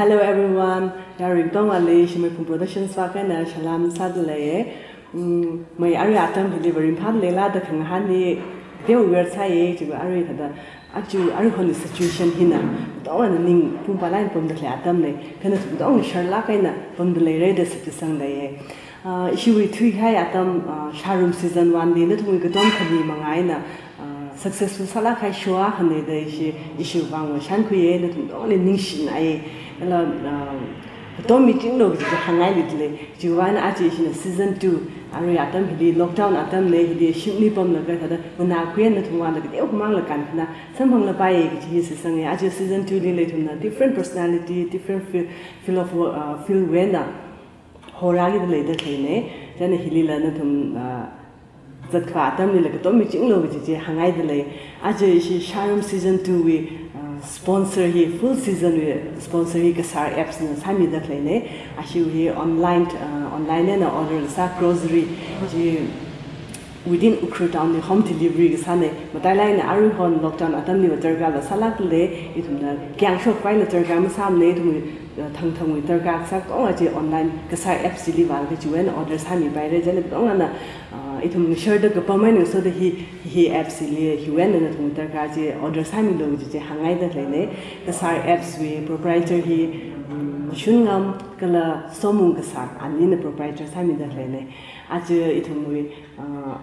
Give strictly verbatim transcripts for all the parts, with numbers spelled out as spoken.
Hello everyone, yarui katongali Shimeiphung Productions wui eina salam sādalei. Mm, mai arui atam hili varim phālala da khangahān hi, deu wer sāya, chiwui arui thāda, aja aruihon situation hina, katongana ning pung palain pamdalei atamna, kha nathum katongana sharlāk eina pamdaleira da shitsangdalei. Ah, ishiwui thuikahai atam, ah, shārum season one li nathumwui katom khani manga eina, ah, successful sālāk kahai show akhana da ishi, ishiwui vang vāshankhuiya, nathum katongali ningshina. Kala, ah, katom michinglo kaji hāngngailidalei. Chiwui vang eina aja ishina season two, arui atam hili lockdown atamna, hili shimli pamlaga thāda, manā khuiya nathum vangda kateo khamangla kankhana samphanglapai kaji hi shitsanga. Aja season two lila ithumna different personality, different field, field of work, ah, field wui eina horākida leida khaleina. Chieina hilila nathum, ah, zatkhavai atamlila katom michinglo kaji chi hāngngaidalei. Aja ishi shārum season two wui, ah, sponsor hi, full season wui sponsor hi Kasar Apps na sāmida khaleina. Aja hi online, ah, online eina order sā grocery chi within Ukhrul town li home delivery kasāna. Matailāk eina aruihon lockdown atamli va darkar va sālākla, ithumna kayāng shokpai eina darkar masāmana, ithum, uh, thangthangwui darkar kasā katonga chi online Kasar Apps chili vālaga chiwui eina order sāmipaira. Chieina katongana, uh, ithum sharda kapam eina ngasoda hi, hi apps chili, hiwui eina nathum darkar chi order sāmilo kaji chi hāngngaida khaleina. Kasar Apps wui proprietor hi, um, Shunngam kala Somung Kasar, anina proprietor sāmida khaleina. Aja ithumwui, uh,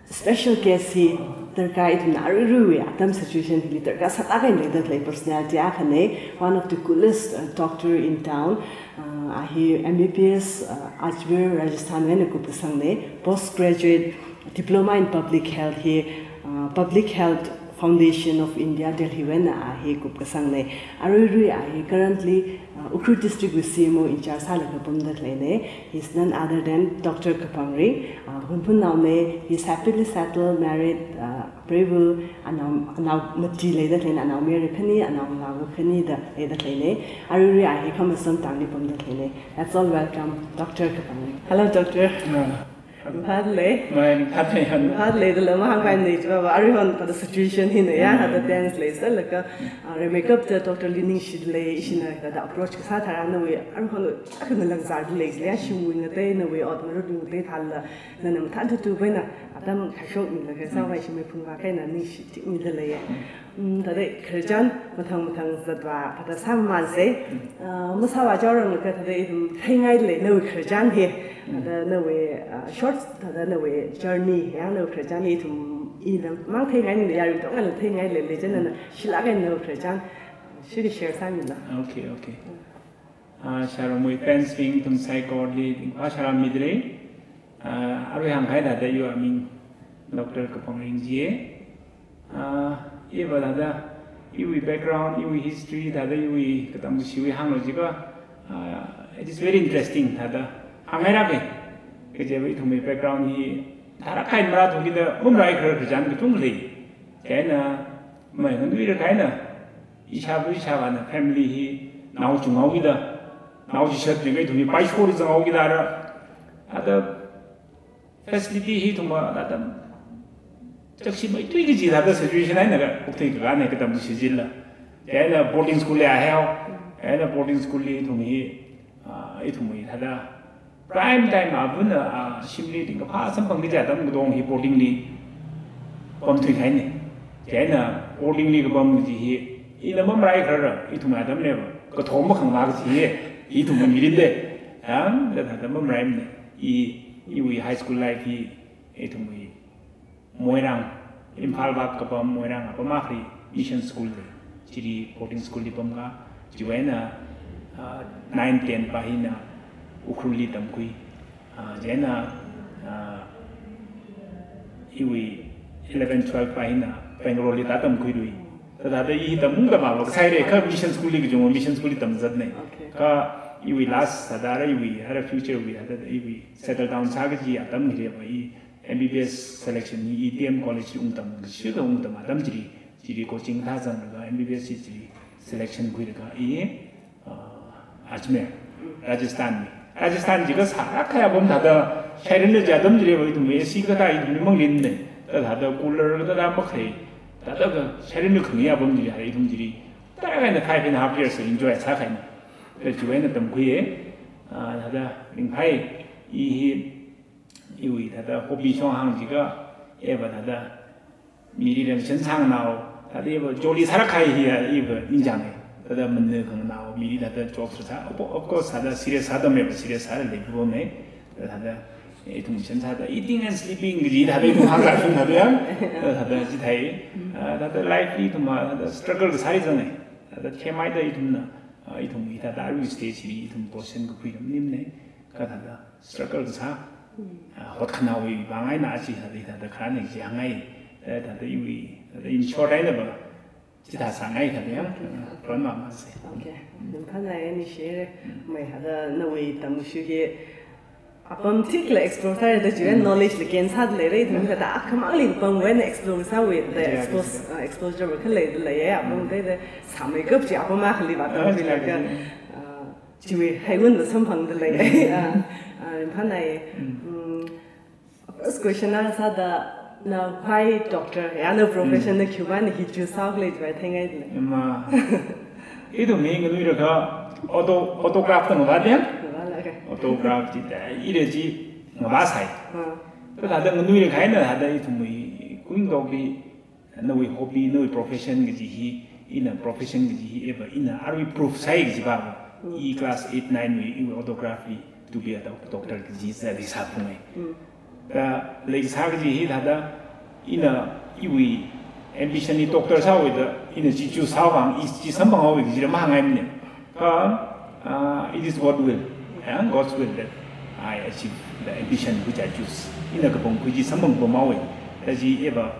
special guest hi darkar ithumna aruiruiwui atam situation hili darkar sālāk eina leida khalei personality akhana, one of the coolest, uh, doctor in town, uh, a hi M B B S, uh, Ajmer, Rajasthan wui eina kupkasangna, postgraduate diploma in public health hi, uh, Public Health Foundation of India, Delhi wui eina a hi kupkasangna. Aruirui a hi currently, uh, Ukhrul District wui C M O in charge sālaga pamda khaleina. He's none other than Doctor Kapangring, uh, Hunphunnaona. He's happily settled, married, uh, preiva̱, anao, anao mati leida khaleina, anaomayara khani, anaongalāva khani da leida khaleina. Aruirui a hi Khamasam town li pamda khaleina. Let's all welcome Doctor Kapangring. Hello, Doctor. Yeah. Phālei. Mai, phālei, han. Phālei, dala mahāngpaimana chiva, aruihon thāda situation hina ya, Mm. thāda tense leisālaga, ah, rimeikapta doctor li ningshilei, ishina thāda approach kasā tharan nawui, aruihon, aruihon langzār leilei, shimwui ngatei, nawui ot ngarut ngatei thālala, nana mathān tutu paina, atam kashok milaga, sāvai Shimeiphung va kaina ningshi tikmidalei. Mm, thāda khararchan mathang mathang zatvā, thāda sāmamānsa. Ah, masāvā jaoranglaga thāda ithum theingailei nawui khararchan hi. Thāda nawui, ah, short, thāda nawui journey, ya nawui khararchan hi ithum ina mang theingailei, yarui katongala theingailei, chieina nana shilāk eina nawui khararchan shili share sāmilo. Okay, okay. Ah, shārumwui fans bing ithum saikorali ringphā sārāmmidalei. Ah, arui hāngkahai thāda iwui aming Doctor Kapangring jiya. Ah, iva thāda, iwui background, iwui history, thāda iwui katamshiwui hānglo jiakha, ah, it is very interesting, thāda hānghairake. Kajiva ithumwui background hi, tharākha eina marāthukida, mamarai kharar khararchan katonga lei. Chieina, mai nganuira kahaina, ishāva ishāvāna family hi, nao chunghaokida, nao chishatli kai ithumwui paishori zanghaokida ra. Thāda, facility hi ithumva thāda chakshi maitui kaji thāda situation eina ka, kukthui kakān hi katamshi chila. Chieina boarding school li ahao, chieina boarding school li ithum hi, ah, ithumwui thāda prime time avāna, ah, shimli ringkaphā samphang kaji atam katong hi boarding li pamthui kahaina. Chieina boarding li kapam kaji hi, ina mamarai kharara, ithum atamliva kathom makhangla kaji hi, ithum mirinda. Ah, thāda mamarai mina. I, iwui high school life hi, ithumwui Moirang, Imphal vak kapam Moirang apam akhali mission school lei. Chili boarding school li pamka, chiwui eina, ah, nine ten pa hina Ukhrul li tamkhui. Ah, chieina, ah, iwui eleven twelve pa hina Bangalore li ta tamkhuilui. Thāda thāda i tamungda mavā kasāhaira, kha mission school li kachungkha mission school li tamzatna. Okay. Kha iwui last thāda ra iwui, hara future wui, thāda iwui settle down sā kaji atam hi leiva i M B B S selection hi E T M College li ungtam, shida ungtam atam chili, chili coaching thāzanglaga M B B S chili selection khuilaga i, ah, Ajmer, Rajasthan li. Rajasthan jiakha sārākahai apam thāda, shairinli chi atam chiliva ithum A C kathā ithumli mangleinna. Thāda thāda cooler kathā makhalei. Thāda kha shairinli khangai apam chili, ithum chili. Thāda kahaina five and a half years enjoy sākahaina. Kha chiwui eina tamkhuiya, ah, thāda ringphai, i hi, iwui thāda hobby shong hāng jiakha, eva thāda mili rāngchin sānganao, thāda eva jolly sāra kahai hi, eva ningchānga. Thāda manna khanganao, mili thāda joke sā, of, of course, thāda serious sāda meva, serious sāda leipapama. Thāda, ithum shānsāda eating and sleeping kaji thāda ithum hāngda shun thāda yang, thāda chithāi, ah, thāda life hi ithum, ah, thāda struggle kasā hi zanga. Thāda themhaida ithumna, ah, ithum hi thāda arui stage hi ithum position kakhui ram nimna, kha thāda struggle kasā, ah, hotkhanāwui vang eina achi thāda, thāda kharāna chi hāngngai, eh, thāda iwui, thāda in short eina va, chithā sāngai thāda yang, ah, ron mama se. Okay. Ringphānai, ani share, mai thāda nawui tamshu hi, apam thikla explore sāra da chiwui eina knowledge la gain sāda leira, ithum thāda akhamangli apamwui eina explore sāwui, thāda Yeah, expose, yeah. uh, exposure va khalei da leiya, apam thāda sāmeikap chi apam akhali va Ah, tamkhuilaga, yeah, yeah. uh, chiwui haiwun va samphangda lei. Ah, ah, ringphānai. Mm. Mm, first question na sāda, na why doctor, ya na profession Mm. na khiwuivang hi choose sākhala chiwui theingaida lei. Ima. Ithum hi nganuilakha auto, autograph da ngavā deng? Ngavālāka. Autograph chi da, ira chi ngavā sai. Ah. Kha thāda nganuilakha eina thāda ithumwui kuingatok hi, nawui hobby, nawui profession kaji hi, ina profession kaji hi, eva ina arui proof sai kaji va. Mm. I class eight, nine wui, iwui autograph hi, to be a doc-, doctor kaji sāda leisāphunga. Mm. Kha leisā kaji hi thāda, ina iwui ambition hi doctor sāhaoda, ina chi choose sāvang, i chi samphanghaowa kaji ram hāngngaimana. Kha, ah, it is God will, yeah, God's will that I achieve the ambition which I choose. Ina kapangkhui chi samphang pamhaowa. Kha chi eva,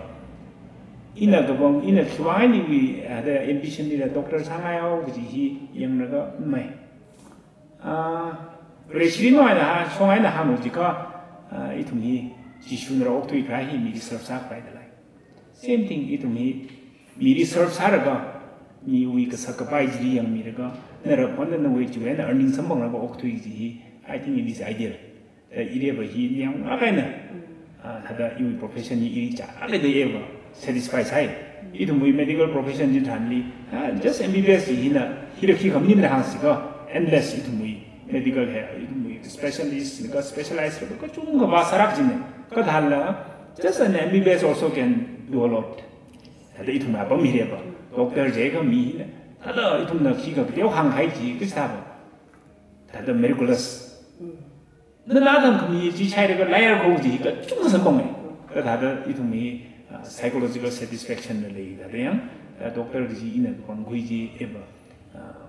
ina kapang, ina khiwuivang eina iwui, ah, the ambition hila doctor sāngaihaowa kaji hi yanglaga mai. Ah, President eina ha, shong eina hānglu jiakha, ah, ithum hi, Jishuna rāokthuikahai hi mili serve sākhavai da lei. Same thing, ithum hi, mili serve sālaga, miwui kasak kapai chili yangmilaga, nara pon nawui chiwui eina earning samphanglāk okthui kaji hi, I think it is ideal. Eh, ira va hi niang ngakaina. Ah, thāda iwui profession hi ira chālākda eva satisfy sai. Ithumwui medical profession chi tharanli, ah, just M B B S chi hina, hira khi khamnimna hāngsiakha, endless ithumwui medical hi, ithumwui specialist, ka specialized, kachungkha vāsālāk jina. Kha thālala, just an M B B S also can do a lot. Thāda ithumna apam hira va, doctor jiakha mi hina. Thāda ithumna khikha kateokha hānghai chi, kachithā va. Thāda miraculous. Nana tamkhami chi shailaga layar kho chi kachungkha samphanga. Kha thāda ithum hi, ah, psychological satisfaction la lei thāda yang, ah, doctor kaji ina kapangkhui chi eva, ah,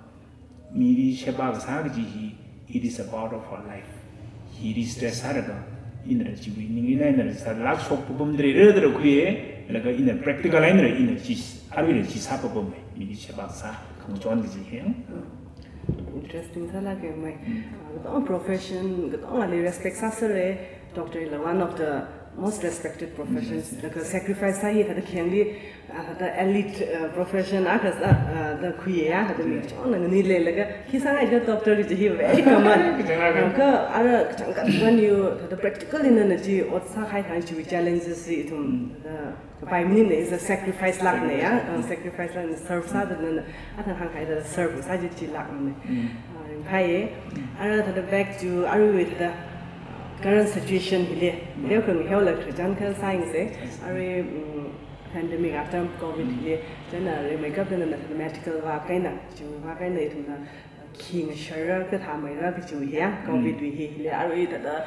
mili sheba kasā kaji hi, it is a part of our life. Hili stress sālaga, ina chiwui ning ina ina sālāk shok papam dre re dre khuiya, laga ina practical eina ina chi, aruila chi sāpapama, mili sheba kasā, khangachon kaji hi. Interesting sālāka mai. Mm. Ah, katonga profession, katongali respect sāsera, doctor hila one of the most respected professions. Mm. Laga sacrifice sāi, thāda khayangli, ah, thāda elite, ah, profession akha sā, ah, da khuiya, thāda mi Yeah. chungna nganuileilaga, khi sāngai ka doctor kaji hi very common. Kachangkhat. Ah, kha ara kachangkhat one you, thāda practically nana chi ot sākahai thang chiwui challenges hi ithum, Mm. thāda kapai maningmana, is a sacrifice lākna ya. Sacrifice. Uh, sacrifice lākna, serve sāda nana, athang hānghaida serve sā chi chi lākna. Mm. Uh, ringphāya. Mm. Ara thāda back to, aruiwui thāda current situation hili. Mm. Leo khang heo la khararchan kha sāyangsa. Yes. Arui, mm, pandemic after covid Mm. hili. Chieina rimeikapta nana thāda medical vākahaina, chi vākahaina ithumna khi ngashara kathā maira kachi hi ya, Mm. covid wui hi, hili arui thāda,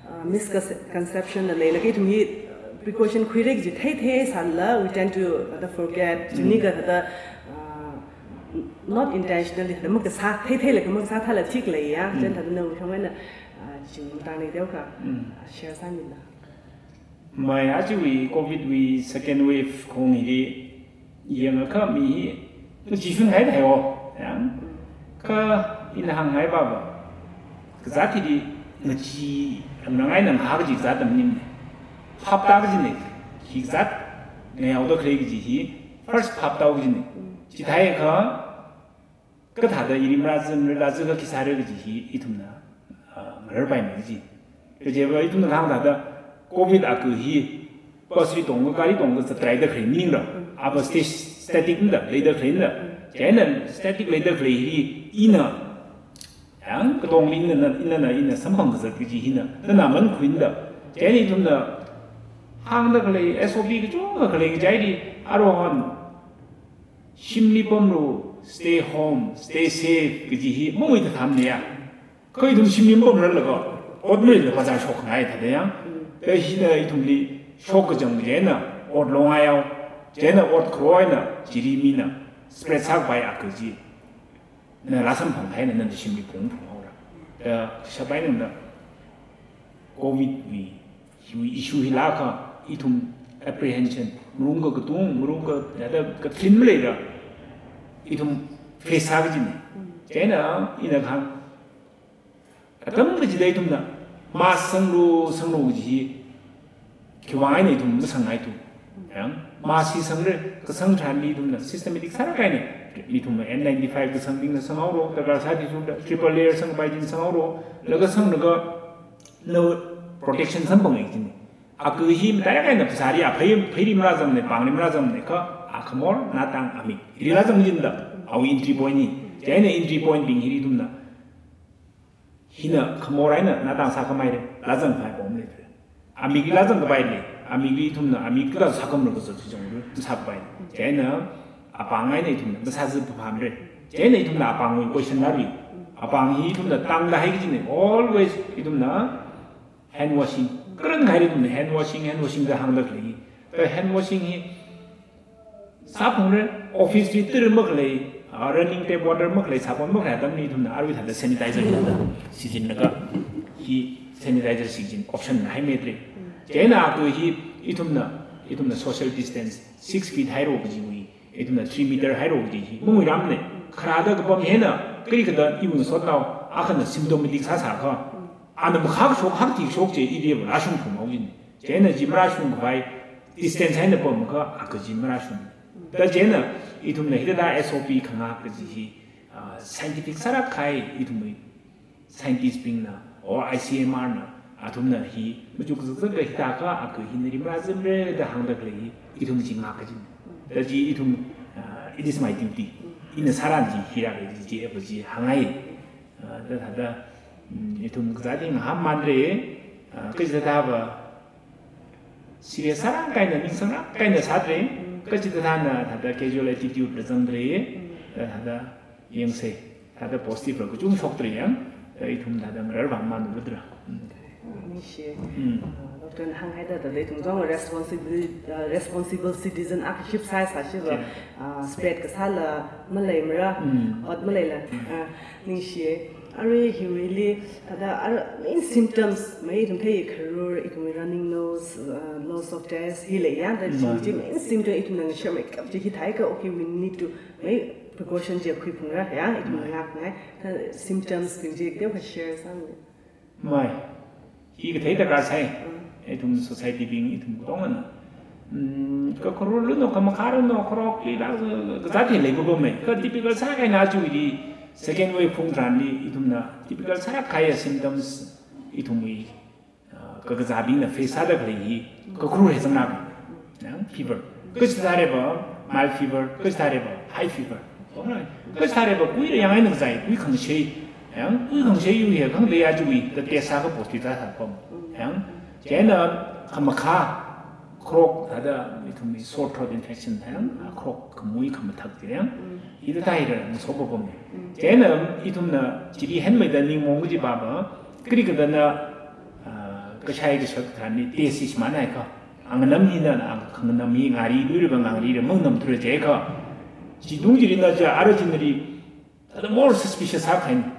uh, misconception la leilaga ithum hi, uh, precaution khuira kaji theithei sālala, we tend to, uh, forget, Mm. chini ka thāda, uh, not intentionally, thāda makasā, theitheilaga makasā thāla thik lei ya, Mm. chieina thāda nawui khangwui eina, uh, chi tangli teokha, Mm. uh, share sāmila. Mai achiwui covid wui second wave khong hili yangakha mi hi ngachee shunhai thai o, yang. Kha ina hānghai va va, kazāt hili ngachee, amrang eina ngahā kaji kazāt maning. Phaptā kajina, khi kazāt ngayaoda khalei kaji hi, first phaptā kajina. Chithākha, kathāda ili marāzam, marāzam kha khi sāra kaji hi ithumna, ah, ngararpaimei kaji. Kaje va ithumna hāngda thāda covid akha hi bus li tonglaga, gari tonglaga zatraida khalei maningra. Ava stage static da, leida khaleina. Chieina static leida khalei hi ina Yang katongli ina, ina, ina, ina samphang kazat kaji hina, nana man khuinda. Chieina ithumna hāngda khalei, S O P kachungkha khalei kaji chili, aruihon shimli pamlu, stay home, stay safe kaji hi mawui tathamna ya. Kha ithum shimli mapamrarlaga, ot maleila bazar shokngai thāda yang. Kha hina ithumli shok kachang chieina, ot longai yao, chieina ot kharoi eina, chili mina spread sākapai a kaji. Na rāsamphang haina nana shimli phungphung haora. Da shapai nangda Covid wui, wui issue hi lāka ithum apprehension, ngarumka katung, ngarumka, ya da kathin maleira. Ithum face sā kajina. Chieina ina kahāng, atam kachida ithumna mask sanglu, sanglu kaji hi khiwui vang eina ithum masangngai tu. Yang, mask hi sangre, kasang tharanli ithumna systematic sāra kahaina. Ithumna N ninety-five kasangbingna sanghaoro, darkar sāda ithumna triple layer sangpai jin sanghaoro, laga sanglaga nawui protection samphang jin. A kaji hi matailāk eina phasāli, a phei, pheili marāzangmana, pāngli marāzangmana, kha a khamor, natang, amik. Hili rāzang jinda, awui entry point hi. Chieina entry point bing hili ithumna hina khamor eina natang sākhamei re, lāzang khavai pom leitre. Amik lāzang kapai le, amik ithumna, amik kala sākhamra kazat chi jong lu, sākapai. Chieina apāng eina ithumna, masāzat papam re. Chieina ithumna apāngwui question lari. Apāng hi ithumna tangda hai kajina, always ithumna hand washing. Karan khai ithumna hand washing, hand washing da hāngda khalei. Kha hand washing hi sāphungre, office li tiri makhalei, ah, running tap water makhalei, sabon makhalei atamli ithumna arui thāda sanitizer hina da shichinlaga, hi sanitizer shichin option na hai metre. Chieina a kaji hi ithumna, ithumna social distance six feet hairo kajiwui, ithumna three meter hairo kaji hi mangui ramne. Kharāda kapam hina, kali kada iwui sotnao, akhana symptomatic sāsākha, ana makhak shok, hak tik shok chi ili rāshung phungmao jin. Chieina chi marāshung khavai, distance eina pamkha, a kaji marāshung. Da chieina, ithumna hithāda S O P khangā kaji hi, ah, scientific sāra kahai, ithumwui scientist bingna, or I C M R na, athumna hi, machuk zakzakda hithākha, a kaji hi nali marāzangre da hāngda khalei hi, ithum chi ngā kaji. Da chi ithum, ah, it is my duty. Ina sāran chi hira kaji chi, eva chi hāngngai. Ah, da thāda, mm, ithum kazat hi ngaham manre, ah, kachida thāva, serious sāra kahaina, ningsangra kahaina sātre, kachida thāna thāda casual attitude la zangre, da thāda yangse, thāda positive la kachung shoktre yang, da ithum thāda ngarar vang manlu lutra. Mm. Ningshi. Mm. Ah, Doctor na hānghaida thāda ithum zong responsible, ah, responsible citizen akha ship size sāshiva, yeah, ah, spread kasāla maleimara, mm, ot maleila. Mm. Ah, ningshi. Arui hiwuili, thāda, ar-, main symptoms, mai ithum theikharur, ithum running nose, uh, loss of taste, hi leiya, da, mm, chi, chi main symptom ithumna ngasharmeikap chi hithākha, okay, we need to, mai precaution chi khuiphungra, ya, ithum, mm, ngākngai. Thāda symptoms bing chi, kateokha share sāmi. Mai. Hi kathei darkar sai. Mm. Ithum society bing, ithum katongana. Mm, kakharurlu no, kamakhālu no, kharokli la, kazat hi leipapam mai. Kha typical sākahaina chili, second wave phung tharanli, ithumna typical sāra kahai symptoms, ithumwui, ah, kakazābingna face sāda khalei hi, kakharur hi zangna. Yang, fever. Kachida thāre va, mild fever, kachida thāre va, high fever. Alright. Kachida thāre va, kuira yang eina kazai, kui khangshei. Yang, kui khangshei yu he, khangdei ya chili, da test sākha positive sāsā pam. Yang, chieina khamakhā, kharok, thāda, ithumwui sore throat infection, yang, kharok khamui khamathak chi, yang. Hithāda thāhaira, ngasopapam. Chieina, ithumna, chili henmeida ningmaong kaji pava, kali kada na, ah, kashai kashak tharanli, test hi shimānhaikha. Anganam hina, ang-, khanganam hi ngari, luira khangarira, manganamthura jiakha. Chitungchili na ja, ara chinali, thāda more suspicious sākahaina.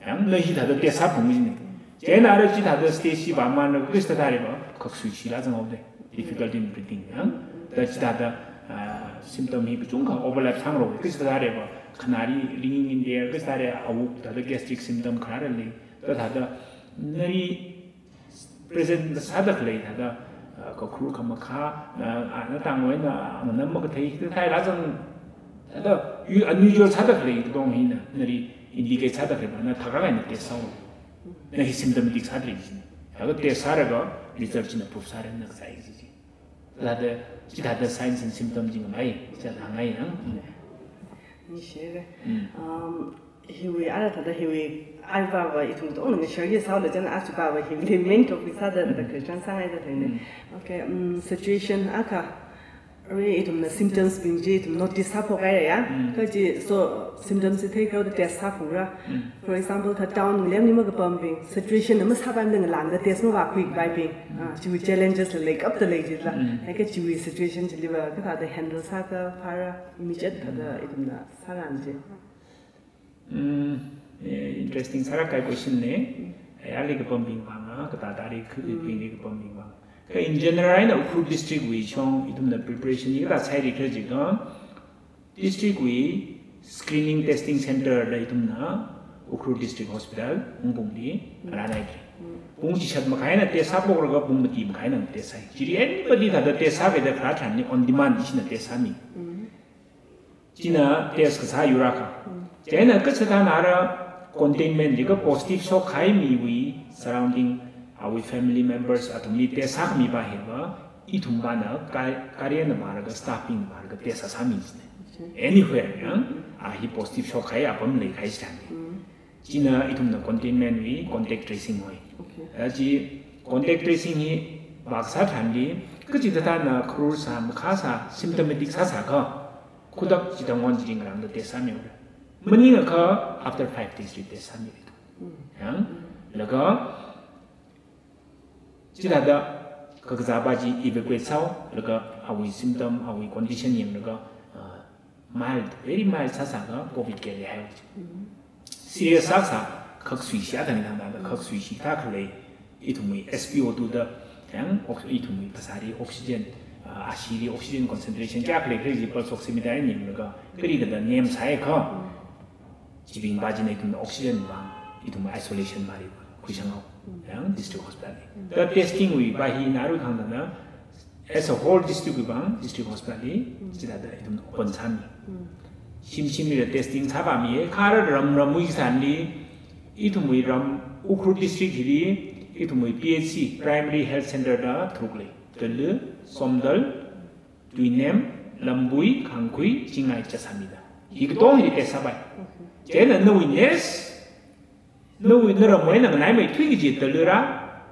Yang na hithāda test sāphung jina. Chieina ara chithāda stage chi vāmana, kachida thāre va, khaksui shila zanghaoda. Difficulty in breathing. Yang, da chithāda, ah, symptom hi kachungkha overlap sāngarok, kachida thāre va, khanāli ringing in the air, kachida thāre awuk, thāda gastric symptom kharā lei, da thāda, nali present sāda khalei thāda, ah, kakharur khamakhā, ah, ah, natang wui eina, ah, manam makathei, thāda thāi lazang, thāda, u-, unusual sāda khalei katong hina, nali indicate sāda khalei, na thakra eina test sāo. Na hi symptomatic sāda lei jina. Thāda test sālaga, result china proof sāra na kasai ji. Thāda, chithāda signs and symptoms chi ngamai, chithāda hāngngai yang. Ningshire. Mm. Um, Hiwui ara thāda hiwui arva va ithum tongna share sāhaola chieina aja va hiwui main topic sāda thāda question sāngaida leina. Okay, um, situation akha arui ithumna symptoms bing chi ithum notice sāphok haira ya. Kaji so symptoms hi theikharda test sāphungra. For example, thāda town ngalem ni makapambing situation na masāpaimada ngalāngda test mavākhuipaibing. Ah, chiwui challenges la leikapta lei jila. Haika chiwui situation chili va kathāda handle sākaphāra immediate thāda ithumna sāran chi. Mm, eh, interesting sāra kahai question na. Eh, ali kapambing vang, ah, kathāda ri khu bing ri kapambing vang. Kha in general eina Ukhrul district wui shong ithumna preparation hi kathāda sāhaira khala jiakha, district wui screening testing center la ithumna Ukhrul District Hospital, Hungpungli, rānhaira. Pung chishat makhai eina test sāphoklaga pung mati makhai eina test sāi. Chili anybody thāda test sākida kharā tharanli on demand ishina test sāmi. China test kasā yur akha. Chieina kathāda nara containment jiakha positive shokkahai miwui surrounding, awui family members athumli test sākhami va hiva, ithum vana ka-, career na vālaga staff bing vālaga test sāsāmi jina. Anywhere, ya, a hi positive shokkahai apam leikahai chitharan. China ithumna containment wui contact tracing hoi. Okay. Aja contact tracing hi vākasā tharanli, kachi thāda na kharur sā, makhā sā, symptomatic sāsākha, khudak chida ngon chili ngalāngda test sāmihaora. Maningakha after five days li test sāmihaora. Ya, laga chithāda kakazā va chi evacuate sāhaolaga awui symptom, awui condition yanglaga, ah, mild, very mild sāsākha covid care li haihao. Serious sāsā, khak suishi athang thangda khak suishi thā khalei, ithumwui S P O two da, yang ox-, ithumwui phasāli oxygen, ah, ashili oxygen concentration kayākha leikhala chi pulse oximeter eina yanglaga, kali kathāda nemsāhaiakha, chibing va china ithumna oxygen vang, ithum isolation vāli khuisanghaowa, yang district hospital li. Thāda testing wui va hi ngarui khangda na, as a whole district wui vang, district hospital li, chithāda ithum open sāmi. Shim shimli testing sāvāmi, kha ram ramwui tharanli, ithumwui ram Ukhrul district hili, ithumwui P H C, Primary Health Center da tharuk lei. Talui, Somdal, Tuinem, Lambui, Khangkhui, Chingai, Chasami da. Hi katong hili test sāpai. Chieina nawui next, nawui naramwui eina nganaimeithui kaji Talui ra,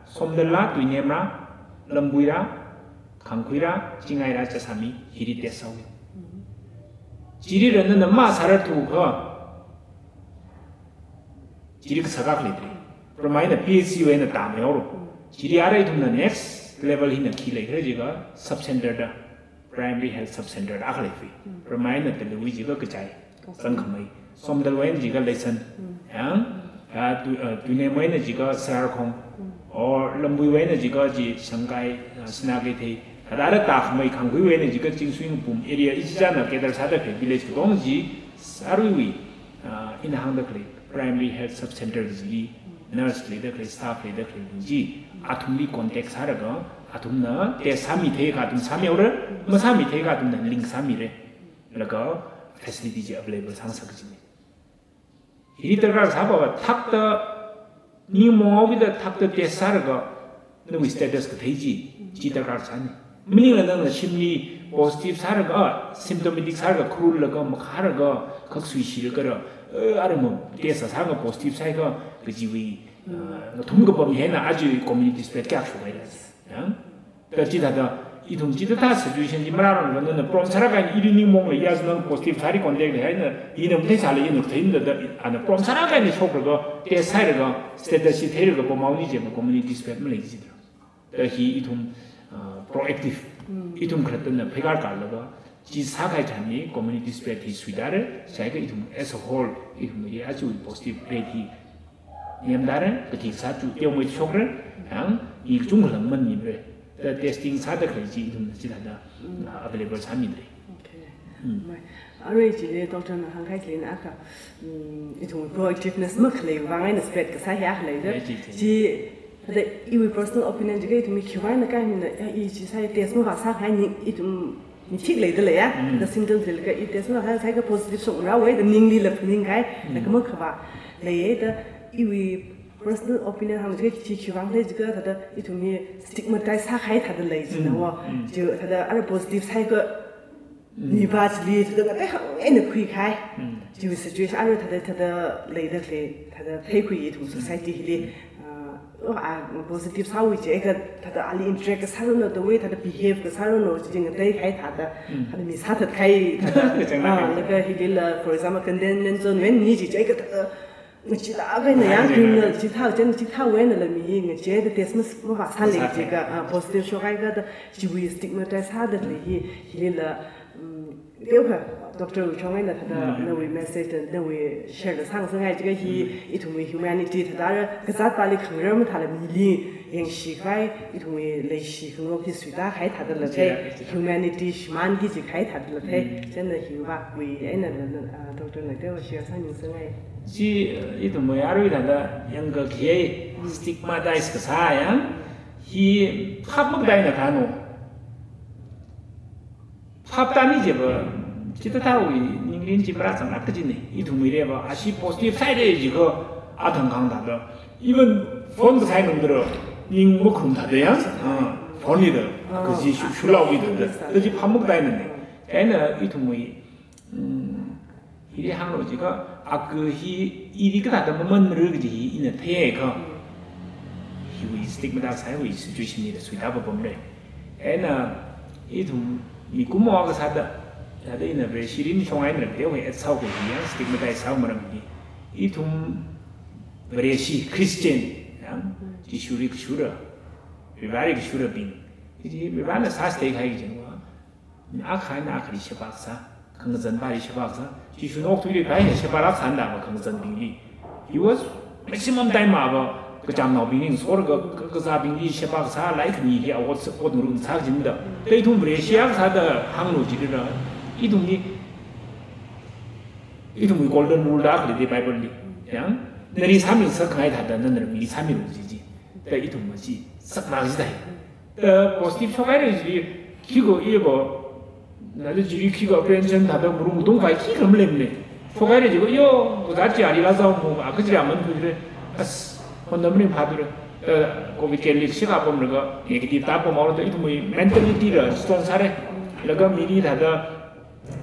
Somdal ra, Tuinem ra, Lambui ra, Khangkhui ra, Chingai ra, Chasami, hili test sāhaowa. Chili rāna na masāra thuakha, chili kasā kak leidalei. Pramai na P H C wui eina tāmeihaora. Chili ara ithumna next level hina khi leikhala jiakha sub center da, primary health sub center da akha leiphui. Pramai na Taluiwui jiakha Kachai, Zangkhamei. Somdalwui eina jiakha Leisan. Yang, ah, Tu-, ah, Tuinemwui eina jiakha Sararkhong. Or Lambuiwui eina jiakha chi Shangkai, ah, Sinakeithei. Thāda ara tākhamei, Khangkhuiwui eina jiakha Chingsui, Ngapum area ichichāna cater sāda khalei village katong chi, aruiwui, ah, ina hāngda khalei primary health sub center chili nurse leida khalei, staff leida khalei chi, athumli contact sālaga, athumna test sāmitheikha athum sāmihaora, masāmitheikha athumna link sāmira. Laga facility chi available sāngasak kajina. Hili darkar sāpava thakta, ning mongao kida thakta test sālaga, nawui status kathei chi, chi darkar sāna. Maningla nangna shimli positive sālaga, symptomatic sālaga, kharullaga, makhālaga, khak suishilaga ra, eh, aramo test sāsālaga positive sāhaiakha, kajiwui, eh, ngathum kapam hi eina aja community spread kayākha shokhaira. Ya? Thāda chithāda, ithum chithāda situation chi marāranglakha nana prompt sālaga ili ning mongla ya nang positive sāli contact lei haina, ina matheisāla ina kathei da, da, ana prompt sālaga ina shoklaga, test sāhailaga, status chi theilaga pamhaoni jiakha community spread malei jida. Thāda hi ithum, ah, proactive. Ithum khalattana pheikar karlaga, chi sākahai tharanli community spread hi suidalei, sāhaiakha ithum as a whole, ithum hi aja positive rate hi nemdalei, kathi sā chu teomeida shokra, yang, i kachungkha lang manmimara. Thāda testing sāda khalei chi ithumna chithāda, ah, available sāmidalei. Okay. Mai. Arui chili doctor na hāngkahai chili na akha, mm, ithum proactiveness makhalei vang eina spread kasā hi akha leida. Ya, chi, chi. Chi, thāda iwui personal opinion jiakha ithum hi khiwui vang eina kahai mina, ya, i chi sāi test mavāsākahai ni ithum mithik leidalei ya. Mm. Thāda symptoms leilaga i test mavāsākahai sāhaiakha positive shokngarāowa da ningli la phaningkahai, Mm. laga makhavā leiya da iwui personal opinion hāngjiakha chi khiwui vang lei jiakha thāda ithum hi stigmatize sākahai thāda lei jina Mm, wa. Mm. Chi thāda ara positive sāhaiakha Mipā chili thāda ngatei hāng eina khuikahai. Chiwui situation arui thāda thāda leida khalei, thāda theikhui ithum society hili. Ah, oh, ah, positive sāwui chiakha thāda ali interact kasā ranu, the way thāda behave kasā ranu, chi ngateikahai thāda, thāda mi sāthatkahai thāda. Chang ah, na. Laga hilila, for example, containment zone wui eina chi chiakha thāda, ngachee lāk eina yang criminal chithā, chang chithāwui einala mi hi ngacheeda test mas, mavāsāla. Sāthat. Chiakha, ah, positive shokhaiakha thāda, chiwui stigmatize sāda lei hi, hilila, mm, teokha, doctor wui shong eina thāda, nawui message da, nawui share da sāngasakngai chiakha hi, ithumwui humanity thāda, kazāt pāli khangarar mathāla mili yangshikhai, ithumwui leishi khangarok hi suitākahai thādala thei, humanity shimānki jikahai thādala thei, chieina hiwui vākwui einala, ah, doctor na teokha share sāngasakngai. Chi, ithumwui arui thāda yangkakhui, stigmatize kasā yang, hi phap makatā eina kano. Phap tāni jeba, chithāthāwui ningrin chi marāzanglāk kajina, ithumwui reba, ashi positive side jiakha, athang khang thāda. Even phone kasā eina ngarā, ning makharum thāda yang, ah, phone li da, kaji shu, shulao li da, da, da chi phap makatā eina na. Chieina ithumwui, mm, hili hānglu jiakha, akha hi ili kathāda mamanra kaji hi ina theiakha, hiwui stigmatize sāwui situation hila suitāpapamra. Eina, ithum mikumo kasāda, thāda ina Vareshi rin shong eina teokha add sākhui yang stigmatize sāwui maram hi. Ithum Vareshi Christian yang, Jishuli kashura, Vareli kashurabing. Chi Varena sāsteikahai jingwa. Akha eina akhali sheba kasā, khangazan pāli sheba kasā, Jishuna okathuili kha eina sheba rāsānda va khangazanbingli. He was maximum time ava kachamnaobingli, sor ka, ka, kazābingli sheba kasā, lai khani hi a ot, ot ngarumsa kajina da. Thāda ithum Vareshi kasāda hānglu jilala, ithumli, ithumwui golden rule da khalei Bible li. Yang, nali sāmingasakngai thāda, nana mili sāmilu kaji chi. Thāda ithum machi, sakna kajidai. Eh, positive shokhaira ji, khikha iva, nali jiri khikha apprehension thāda murung tung vai khikha maleimana. Shokhaira jiakha, yo, kazāt chi arila zao mu, akha chi aman khuira. As, honda maning phātura. Eh, covid care li shikha pamlaga, negative tāpamhaora da ithumwui mentality la strong sāra. Laga mili thāda,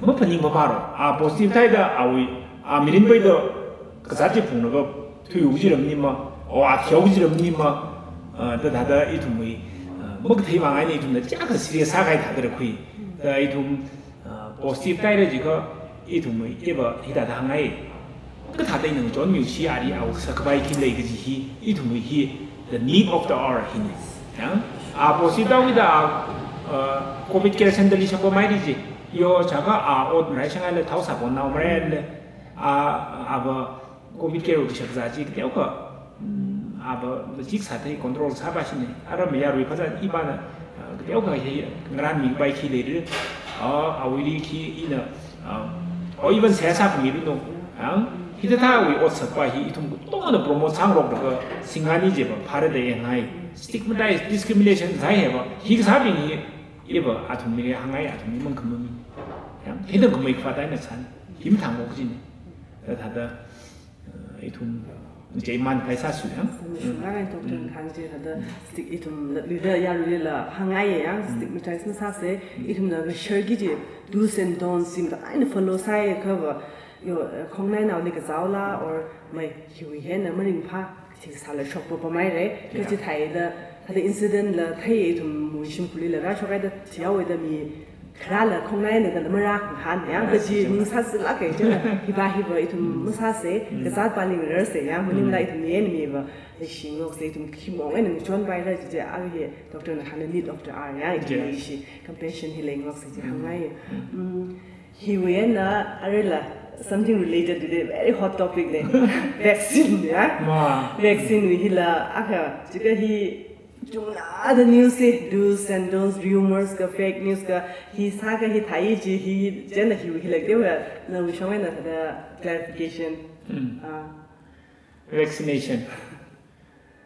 maphaning mapāra. A positive tāhaida, awui, a mirin paida, kazāt chi phunglaga, thuiu kaji ramnima, o a thiau kaji ramnima, ah, thāda, thāda ithumwui, ah, makathei vang eina ithumna chiyākha serious sākahai thāda rākhui. Thāda ithum, ah, positive tāhaira jiakha ithumwui iva hithāda hāngngai. Kathāda ina ngachonmiu shi ari au sākapai khi lei kaji hi, ithumwui hi, the need of the hour hina. Yang, a positive tāhaida, ah, covid care center li shakpamhaira ji. Yo, chaka a ot marai shangaila thao sāpon nao maraila. A, ava, covid care wui kashak kazā chi, teokha, mm, ava, chik sāthei control sāpā shina. Ara mayarwui phazā ipāna, ah, teokha hi, ngarānmipai khi leira. Ah, awuili khi ina, ah, o even seihā sākhami ranu. Ang, hithāthāwui ot sākhavai hi, ithum katongana promote sāngarok laga, singani jeba, phāra da yangngai. Stigmatize, discrimination sāhaiva, hi kasābing hi, iva, athumli hāngngai, athumli mangkhamami. Yang, hithākhamei khavāt eina san, hi mathāngarok kajina. Thāda, eh, ithum, cheiman kai sāsui, ha? Mashunglāk eina doctor na kahāng chi thāda, stig-, ithum latluida yaruilila hāngngai yang, stigmatize masāsa, ithumna ngasharki kaji, do's and don'ts, sim da eina follow sāhaiakhava, yo, eh, khongnainaoli kazaola, or mai, hiwui hina maringphā, chi sāla shokpapamhaira, kachi thāhaida, thāda incident la thei ithumwui shimkhurlila rāshokhaida, thihaoda mi, kharāla khongnaina da lamara hān yang, kaji ning sāsilāka chieina, hiva hiva ithum masāsa, kazāt pāli ngararsa yang, maningla ithum mi eina miva, leishi ngaroksa ithum khimong eina ngachonpaira jiji, arui hi, doctor na hāngda need of the hour yang, ithum leishi, compassion hi leingaroksa ji hāngngai. Mm, hiwui eina, arila, something related to the very hot topic le, vaccine, ya? Ma. Vaccine wui hila, akha, jiakha hi, chungda news hi, do's and don'ts, rumors ka, fake news ka, hi sāka hi thāi ji, hi, chieina hi, hi lak teokha, nawui shong eina thāda clarification. Mm. Ah. Vaccination.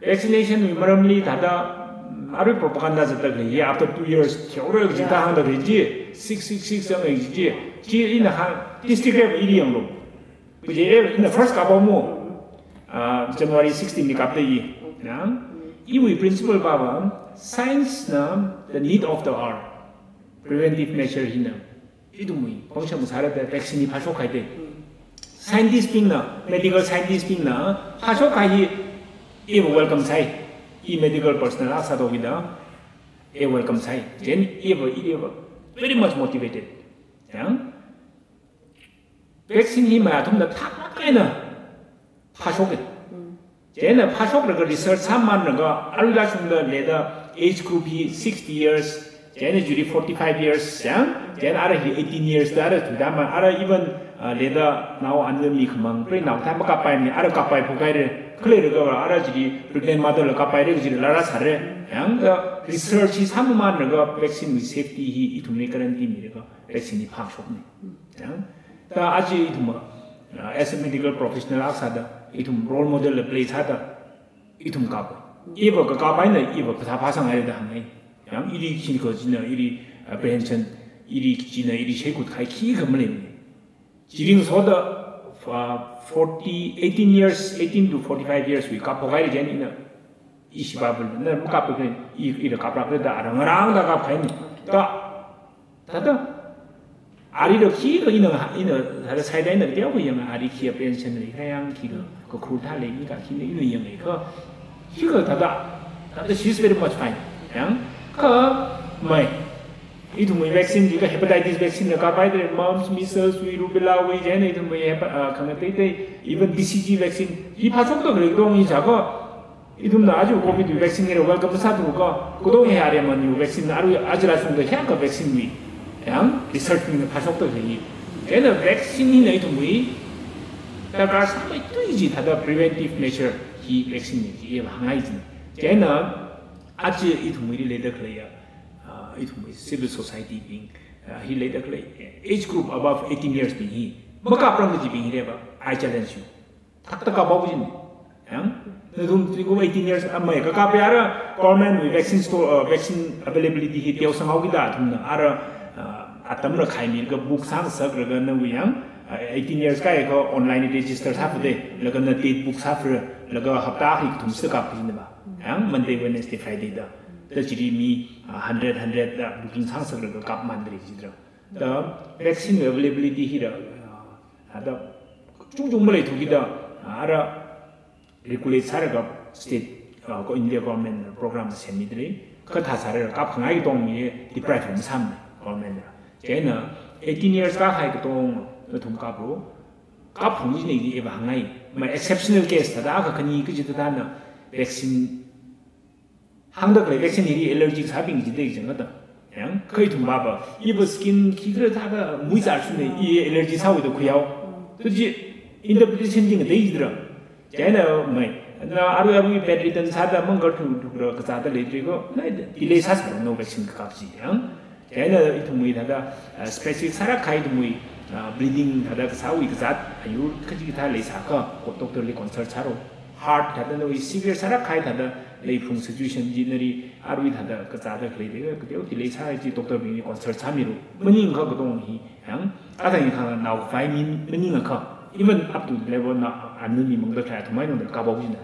Vaccination wui maramli thāda, mm, arui propaganda zatda khalei, hi after two years, theorem jida hāngda khalei ji, six six six yang ji, ji, ina hāng, district level ili yanglu. Kaje, eh, ina first kaphamu, ah, January sixteen li kapda i, ya. Iwui principle pava, science na the need of the hour, preventive measure hina. Ithumwui pangshap sāra da vaccine hi phāshok haida. Scientist bingna, medical scientist bingna phāshok hai hi iva welcome sāi. I medical personnel akha sāda kida, i welcome sāi. Chieina iva, iva very much motivated. Yang vaccine hi mai athumna thak kaina phāshok e. Chieina phāshoklaga research sāmānlaga arui lashungda leida age group hi sixty years, chieina chili forty-five years, yang, chieina ara hi eighteen years da ara thuda ma, ara even, uh, leida nao anami khamang, preinaothā makappai ni, ara kappai phok haira, khalei rāga ara chili pregnant mother la kappai re, chili lara sāra, yang, da research hi sāmānlaga vaccine wui safety hi ithumli guarantee milaga vaccine hi phāshok ni. Yang, da aja ithum, uh, as a medical professional akha sāda, ithum role model la play sāda, ithum kap. Iva kakap eina, iva phasā phāsang haida hāngngai. Yang ili khin ko china, ili apprehension, ili china, ili shekut khai khikha malei. Chiring soda, uh, forty, eighteen years, eighteen to forty-five years wui kap phok haira chieina, ishi babul, na makap phok, i, ila kapra da, arang arang da kap khai ni. Da, da, da. Ari da khikha ina, ina, hara sāda ina, dia ko yang ari khi apprehension ni, kha yang khikha, kakhur thā lei ni kha khina ina yang lei kha. Khikha da, da, da, she's very much fine. Yang, kha, mai. Ithumwui vaccine, chikha hepatitis vaccine la kappai da, mumps, measles wui, rubella wui, chieina ithumwui hepa-, ah, khangatei tei, even B C G vaccine, hi phāshokda khalei dong hi chako. Ithumna aja covid wui vaccine hi ra welcome sāthu ko, kudong hi aremani wui vaccine, arui aja lashungda hiyākha vaccine wui. Yang research mina phāshokda khalei. Chieina vaccine hina ithumwui darkar sāmeithui chi thāda preventive measure hi vaccine ni chi iva hāngngai chi. Chieina aja ithumwuili leida khalei ya, uh, ithumwui civil society bing, uh, hi leida khalei age group above eighteen years bing hi makaprang kajibing hi reba, I challenge you. Thakta kaphaowa jin. Yang, nathum tingkum eighteen years amei kakap ya ra, government wui vaccine store, uh, vaccine availability hi teosang haoki da athumna, ara, uh, atam rākhaimilaga book sāngasaklaga nawui yang, uh, eighteen years kahai ko online register sāphade, laga na date book sāphalaga hapta hi kathum sāda kap kajina ba. Yang, Monday, Wednesday, Friday da. Da chili mi, uh, hundred, hundred da booking sāngasaklaga kapmandalei jidra. Da vaccine availability hi ra, uh, ada chungchung maleithuki da, ara regulate sālaga state, uh, ko India government program semmi dalei, kathā sālaga kapkhangai katong mi deprive masāmana government na. Chieina eighteen years kahai katong nathum kaplu, kapphung jine iva hāngngai, mai exceptional case thāda akha khani kaji thāda na vaccine hāngda khalei vaccine hili allergy sābing jidei jang kata. Yang, kha ithum baba, iva skin khikhala thāda muizar shune, i allergy sāwui da khuihao. Tu chi interpretation jing dei jidra. Chieina mai, na arui arui bedridden sāda mangar thu thukra kazāda leidalei ko, na delay sāsā no vaccine kakap chi. Yang, chieina ithumwui thāda, uh, specific sāra khai ithumwui, uh, bleeding thāda kasāwui kazāt, ayur kaji kathā leisā kha, ko doctor li consult sāro. Heart thāda nawui severe sāra khai thāda leiphung situation chi nali arui thāda kazāda khalei de, kadeo delay sāi chi doctor bingli consult sāmilu. Maningakha katong hi, yang, athang hi khanganao vai mi maningakha, even up to level na anami mangda khalei athumwui nangda kaphaowa jina.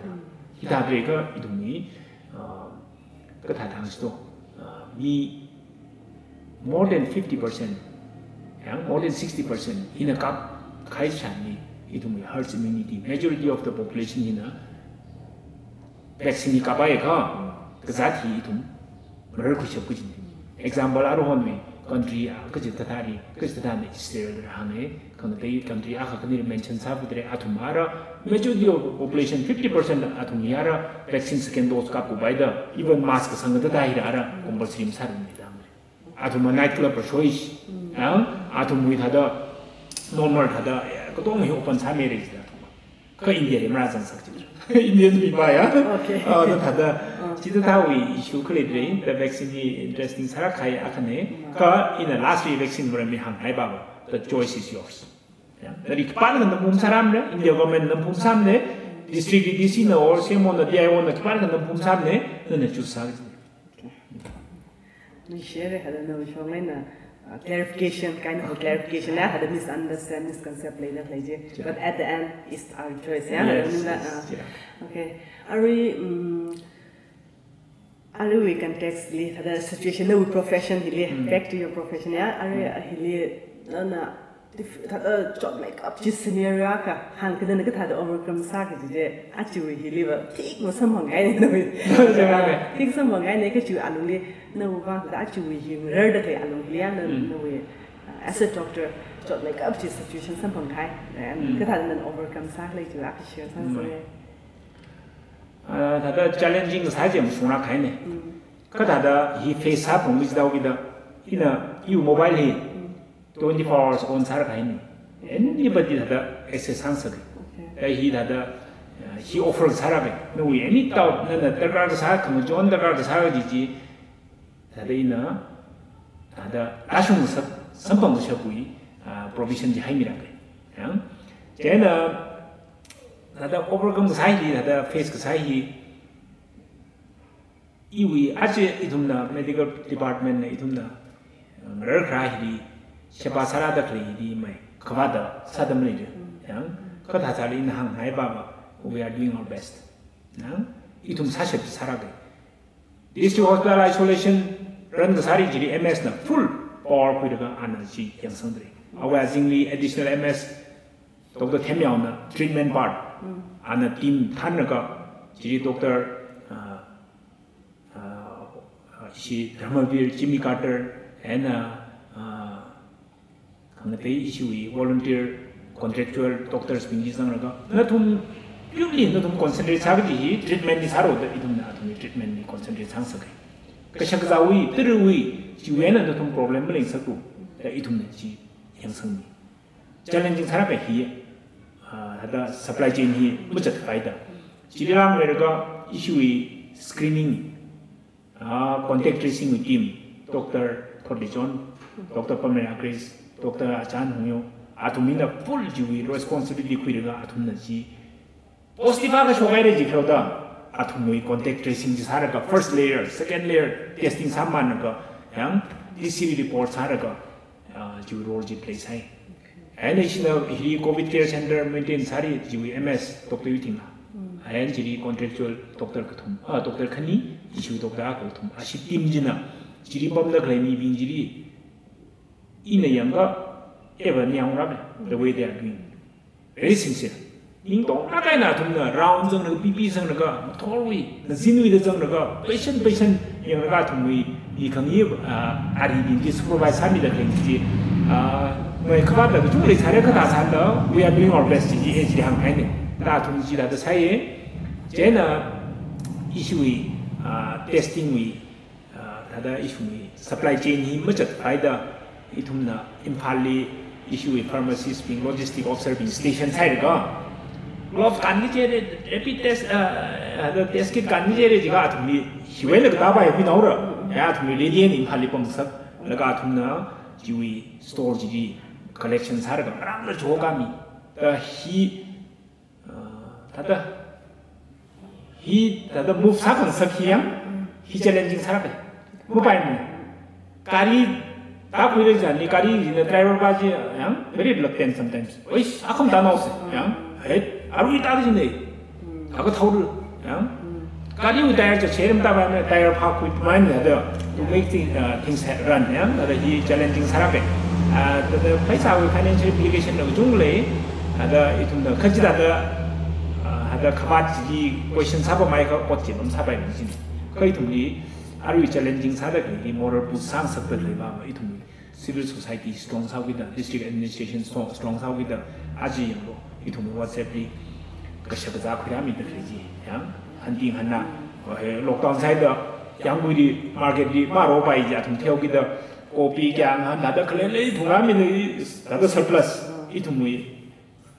Hithāda kha ithumwui, uh, kathā thang sto, uh, mi more than fifty percent, yang, more than sixty percent hina kapkahai chān ni, ithumwui herd immunity, majority of the population hina vaccine hi kappai kha, kazāt hi ithum marar khuishap kajina. Example, aruihonwui country, ah, kaji thāthāli, kaji thāthāli Israel da hānge, khangatei country akha khani mention sāphadalei, athum ara, majority of population, fifty percent athum hi ara vaccine second dose kapkhuipai da, even mask kasang thāda hi ara compulsory masārarmana da. Athum night club ra shoishi, yang, athumwui thāda normal thāda, eh, katong hi open sāmira jida athum. Kha India li marāzangsak chi. Indians mi ba ya. Okay. Ah, da thāda, chithāthāwui issue khalei dalei, da vaccine hi interesting sāra khai akhane. Kha ina last wui vaccine maram mi hānghai baba, the choice is yours. Ya, nali khipākha nampum sāramra, India government nampum sāmane, district D C na or C M O na D I O na khipākha nampum sāmane, nana choose sā. Nishire hada nawui shong eina, uh, clarification, kind of a clarification, ya, hada misunderstand, misconcept leida khalei chi. But at the end, it's our choice, ya. Yes, yes, yeah. Okay. Arui, um, aruiwui context li, hada situation, nawui profession hili, back to your profession, ya. Arui, uh, hili, nana dif-, thāda chotmeikap chi scenario akha hāngkhanang, kathāda overcome sāki kaji chi, achiwui hiliva thik masamphanghaina nawui. Thik samphanghaina, kachiwui alungli nawui vang thāda achiwui hi ngararda khalei alungli ya na, Mm. nawui, uh, as a doctor, chotmeikap chi situation samphanghai. And Mm. kathāda nana overcome sākhala chi akha share sāsa. Mm. Ah, thāda challenging sāchi mashunglāk kahaina. Mm. Kathāda hi face sāphungmi chidao kida, ina iwui mobile hi Mm. twenty-four hours on sāra kahaina. Anybody thāda access sāngasaka. Okay. Kha hi thāda, ah, hi offer sāra kahaina. Nawui any doubt, nana darkar kasā, khangachon darkar kasā kaji chi, thāda ina, thāda ashung sak, samphang kashapwui, ah, provision chi haimira kahaina. Yang, chieina, thāda overcome kasā hi, thāda face kasā hi, iwui aja ithumna medical department na ithumna, uh, ngarar kharā hili sheba sārada khalei hili mai khavāda sāda maleira. Yang, kathā sāli ina hāngngai baba, we are doing our best. Yang, ithum sāshap sāra kahaina. District Hospital isolation run kasāri chili M S na full power khuilaga ana chi yangsangdalei. Awui azingli additional M S Doctor Themyaona treatment part. Mm. Ana team thānlaga, chili Doctor, uh, uh, uh, shi Dharmavir, Jimmy Carter, and, uh, uh, khangatei ishiwui volunteer contractual doctors bing chi zanglaga, nathum purely nathum concentrate sā kaji hi treatment li sāra da ithumna athumwui treatment li concentrate sāngasaka. Kashak kazāwui, tarawui, chiwui eina nathum problem maleingsaklu da ithumna chi yangsangmi. Challenging sāra kahaina hi, ah, thāda supply chain hi machat kahaida. Chili langmeilaga ishiwui screening, ah, contact tracing wui team, Doctor Thotlichon, Doctor Pamela Grace, Doctor Achan Hungyo, athumna full chiwui responsibility khuilaga athumna chi positive akha shokhaira jikhaoda, athumwui contact tracing chi sālaga first layer, second layer testing sāmānlaga, yang, T C R report sālaga, ah, chiwui role chi play sāi. And ishina hili Covid Care Center maintain sāri chiwui M S Doctor Yuthingla. Mm. And chili contractual doctor kathum, ah, doctor khani, ishiwui doctor akha kathum. Ashi team china, chili pamda khalei mibing chili, ina yangakha, eva ningyāng rāme, the way they are doing. Very sincere. Ningtonglāk eina athumna round zanglaga, P P zanglaga, mathorwui, ngazinwuida zanglaga, patient, patient yanglaga athumwui, i khangi, ah, ari bing chi supervise sāmida khalei chi, ah, mai khavātda kachungkha leisāra kathā sāda, we are doing our best chi, chi, eh, chi hānghaina. Da athum chi thāda sāya, chieina ishiwui, ah, testing wui, ah, thāda ishiwui supply chain hi machat kahaida, ithumna Imphalli ishiwui pharmacist bing, logistic officer bing station sālaga, gloves kān kaji chi, rapid test, ah, ah, the test kit kān kaji chi jiakha athumli hiwui eina katāpā hi naora, ya athumli lady and Imphalli pamngasaklaga athumna chiwui store chili collection sālaga marāngla chokami. Da hi Ah, thāda, hi thāda move sākhangasak hi yang, hi challenging sāra kahaina. Mapaimana. Gari tākhuira chili, gari china driver pa chi yang, very reluctant sometimes. Oish, akham tānaosa, yang, hey, arui tāda china, akha thaora, yang. Gariwui tyre chi sherem tāpaimana, tyre phākhui paimana da, to make thing, uh, things ha-, run, ya, thāda hi challenging sāra kahaina. Ah, thāda pheisāwui financial implication na kachungkha lei, thāda ithumna kachida thāda, ah, thāda khavāt chi question sāpamhaiakha ot chi pamsāpaimana china. Kha ithumli, arui challenging sāda khalei, moral push sāngasakda khalei pa, ithumli civil society strong sāhaokida, district administration strong, strong sāhaokida, aja yanglu, ithum WhatsApp li kashak kazā khuirāmida khalei chi, yang, hanting hanna, oh, he, lockdown sāhaida, yangkhuili, market li, maropai chi athum theikida, kopi kayānghan, thāda khalei lei, thungrāmida, thāda surplus, ithumwui,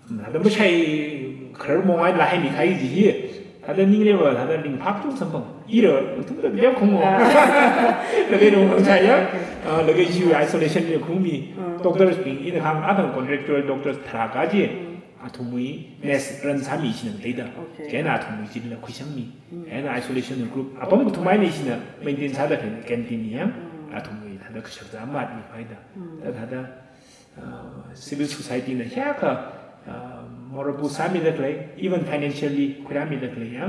thāda mashai kharar mongai la haimi kahai chi hi. Thāda ningleva, thāda ringphā kachungkha samphang. Ira, thumda biyao khungo. Ah. Laga nong khangachai ya. Ah, laga ishiwui isolation li khungmi. Mm. Doctors bing, ina kahāng athang contractual doctors tharā kaji. Mm. Athumwui mess run sāmi china theida. Okay. Chieina athumwui chila khuishangmi. Mm. Chieina isolation group. Apam kathum eina china maintain sāda khalei canteen li ya. Mm. Athumwui thāda kashak kazā matmi khavātda. Mm. Thāda, thāda, uh, civil society na hiyākha, uh, moral push sāmida khalei, even financially khuirāmida khalei ya,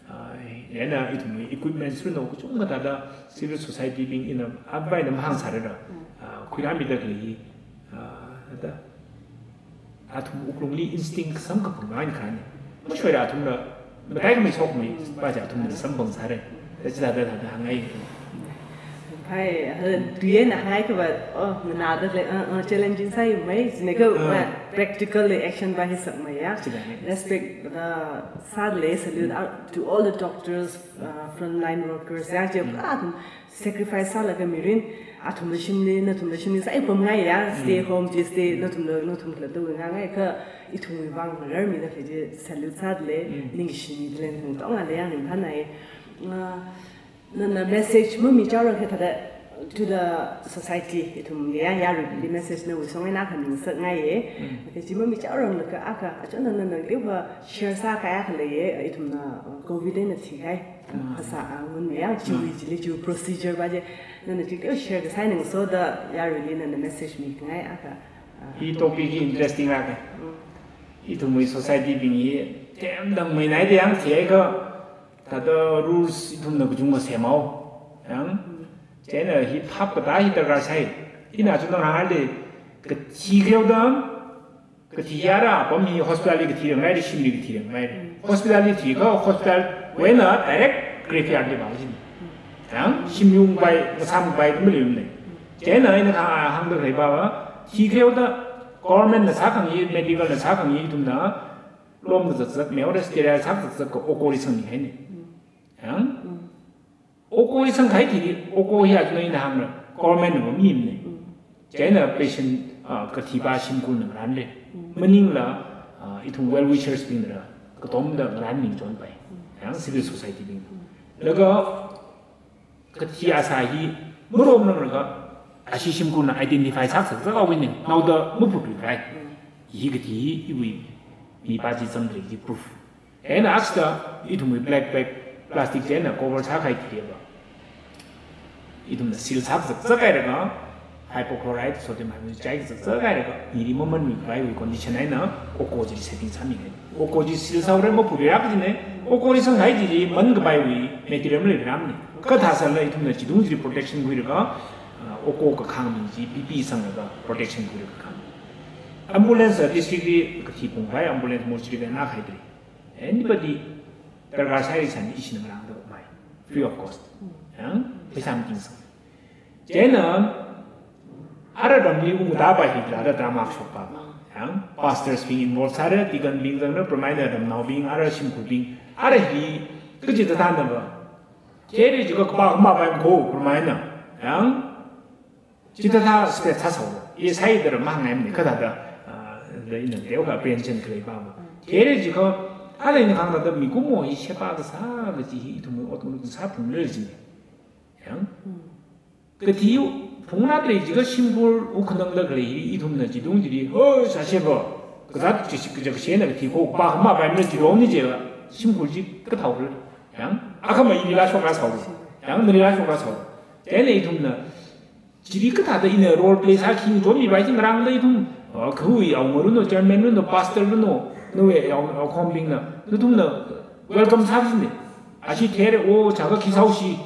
uh, chieina ithumwui equipments rino kachungkha thāda civil society bing ina avā eina mahāngsālala, uh, khuirāmida khalei, uh, Athum wuklungli instinct samkaphang eina khani. Mashoira athumla, matai kami shokmi, pa chi athumla samphang sāra. Chithāda thāda hāngngai. Phai, ha, tui eina hāngngai kava, oh, nganāda lei, uh, uh, challenging sāi mai, jine kha, Ah. uh, practical action pa hi sākmei ya. Chithāda. Respect, uh, sālei, salute out to all the doctors, uh, frontline workers, ya, je, Mm. ah, sacrifice sālaga mirin, athumla shimli, nathumla shimli, sāi pamngai ya, stay Mm. home, je stay, nathumla, nathumla tu ngangai kha, ithumwui vang rarmida khalei chi salute sādalei, Mm. ningshimida lei, ning tongda lei, yang ning thanai. Ah, nana message mamichaorang kha thāda to the society, ithum ya, yaruili message nawui song eina kha ningsāngai ye. Mm. Kha chi mamichaorang laga akha, achon nana, nana liu kha share sākahai akha lei ye, ithumna, uh, covid eina thikahai. Mm. Phasā angun ya, chiwui Mm. chili chiwui procedure pa je, nana chili share kasā ningsoda yaruili nana message mingai akha, uh, Hi topic hi interesting akha. Mm. Ithumwui society bing hi, tem dang mai nai de yang thei kha, thāda rules ithumna kachungkha semhao. Yang, chieina hi phap katā hi darkar sai. Ina chunang hānglei, kathi khaoda, kathi yara, apam hi hospital li kathi ranglei, shimli kathi ranglei. Hospital li thikha, hospital wui eina direct graveyard li vājin. Yang, shimli ungpai, ngasāmpai, maleimana. Chieina ina kahāng hāngda khalei pa va, thi khaoda, government na sākhangai, medical na sākhangai, ithumna, lom kazakzak, meora sterile sākazakzak kha okoli sangmihaina. Yang? Okoli sangkahai thili, oko hi athumna ina hāngna, government na mamimana. Chieina patient, ah, kathipa shimkhurna ngaranlei. Maningla, ah, ithum well wishers bingna, katomda ngaran ningchonpai. Yang civil society bing. Laga, kathi asā hi, maromnang laga, ashi shimkhurna identify sākazakzak awui ning, naoda maphutrikahai. Hi kathi hi, iwui, mipa chi zangdalei chi proof. Ena aksda, ithumwui black bag, plastic chieina cover sākahai thili va. Ithumna seal sākazakzak hailaga, hypochlorite, sodium hypochlorite chai kazakzak hailaga, mili mamanmikhavaiwui condition eina, oko chi setting sāmingai. Oko chi seal sāhaora maphutrira kajina, okoli sangkahai chili mankhavaiwui material maleirarmana. Kha thāsālala ithumna chithung chili protection khuilaga, ah, oko kakhang mi chi, P P E sanglaga protection khuilaga khang. Ambulance, ah, district li kathi phungkhavai ambulance mortuary li eina khaidalei. Anybody darkar sāhairasāni ishina ngarāngda mai. Free of cost. Yang, pheisā mating sang. Chieina, ara ramli ungda pa hi thāda drama shokpa ma. Yang, pastors bing involve sāra, deacon bing zangda, pramai na ramnaobing, ara shimkhurbing, ara hi, kaji thāda thānda va. Khere jiakha kapa kama pai ko, pramai na. Yang, chithāda spread sāsāhaora. I sai dara mangai mani kathāda, ah, da ina teokha apprehension khalei pa ma. Khere jiakha, ara ina kahāng thāda mikumo hi sheba kasā kaji hi ithum ot ngarut sāphungra jina. Yang? Kathi phungradalei jiakha shimkhur wukhanangda khalei hi ithumna chithung chili, "Hoi, sāsheba, kazat chi, chi, kaja kashena kathi ko, pa kama paimana," jidong ni jila, shimkhur chi kathāhaora. Yang, akhama ilila shokra sāhaora. Yang, nalila shokra sāhaora. Chieina ithumna, chili kathāda ina role play sā khingchonmipai chi ngarāngda ithum, ah, khui yao ngaruno, chairman runo, pastor runo, nawui yao, yaokhombingna, nathumna welcome sākajina. Ashi there, o, chaka khi sāhaosi,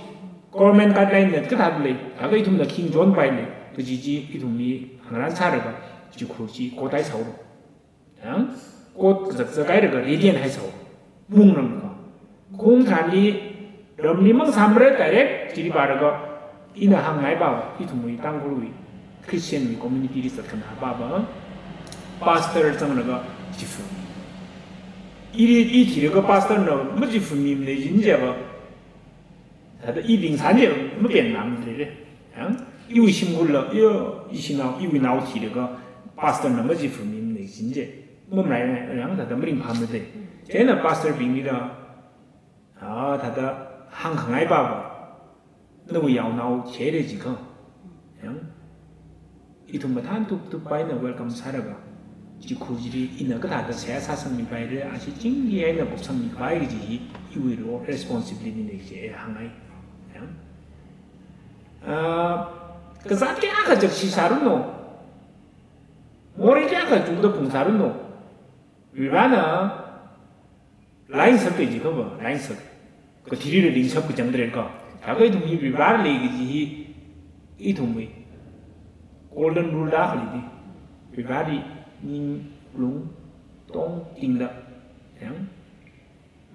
government guideline na kathāda lei, laga ithumna khingchonpailei, kaji chi ithumli hāngran sālaga, chikhur chi kotai sāhaora. Yang, kot kazakzak hailaga radiant haisāhaora. Mungrang ka. Khong thanli, ramli mang samra direct, chili vālaga, ina hāngngai pa, ithumwui Tangkhulwui, Christian wui community li zatkhanā pa va, pastor zanglaga, chifu. I, i thilaga pastor na, machifu mi mane jin je va, thāda i bing san je, mapen nam de le. Yang, iwui shimkhurla, yo, ishinao, iwui nao thilaga, pastor na machifu mi mane jin je. Mamrai yang thāda maringphāmara de. Chieina pastor bingli da, ah, thāda hāngkhangai pa va. Nawui yaonao khere jiakha. Yang, ithum mathān tup tup pa eina welcome sālaga, chikhur chili ina kathāda seihā sāsangmipaira, ashi chingri eina kupsangmipai kaji hi, iwui role responsibility na kaji hāngngai. Yang. Ah, kazat kayākha chakshi sāruno. Morei kayākha chungda phungsāruno. Varena, laingasak de jiakha va, laingasak. Kathili ringsak kachangda lei ka. Laga ithum hi Vare lei kaji hi, ithumwui golden rule da khalei di. Vareli ninglung tongtingda, yang,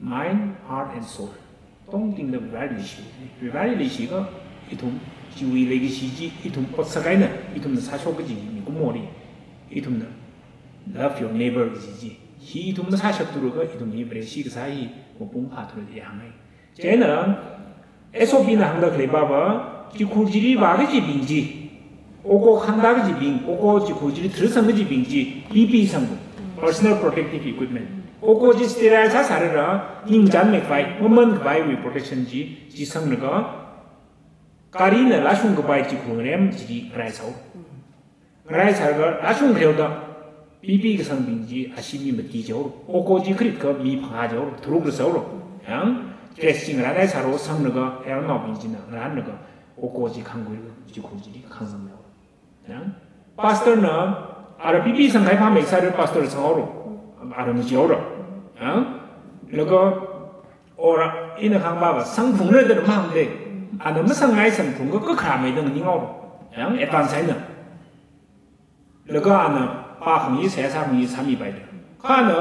mind, heart and soul tongtingda Vareli leishi. Vareli leishiakha ithum chiwui leikashi chi ithum otsak eina ithumna sāshok kaji mikumoli, ithumna love your neighbor kaji chi, hi ithumna sāshapthuakha ithum hi Vareshi kasā hi mapung phāthura da hāngngai. Chieina S O P na hāngda khalei papa, chikhur chili vā kajibing chi, oko khangda kajibing, oko chikhur chili tharsang kajibing chi, P P E sang, personal protective equipment. Oko chi sterile sāsālala, ningchānmeikhavai, mamankhavaimei protection chi, chi sanglaga, gari na lashungkapai chikhur ngarem chili ngarai sāo. Ngarai sālaga lashung khareuda, P P E kasangbing chi ashee mi mati jihaoro, oko chi kharit kha mi phangā jihaoro, tharuk rāsāhaoro. Yang, dress chi ngarānhai sāro, sanglaga, yarnaobing china ngarānlaga, oko chi khangkhuilaga, chikhur chili khangsangmihaoro. Yang, pastor na, ara P P E sangkahai phāmeisālala pastor sanghaoro, ara machihaoro. Yang, laga, ora, ina kahāng papa, sangphungra da mahāngde, ana masangngai sangphungakha kharāmeida nganinghaoro. Yang, advance eina. Laga ana pākhangyi, seihā sākhangyi sāmipaida. Kha ana,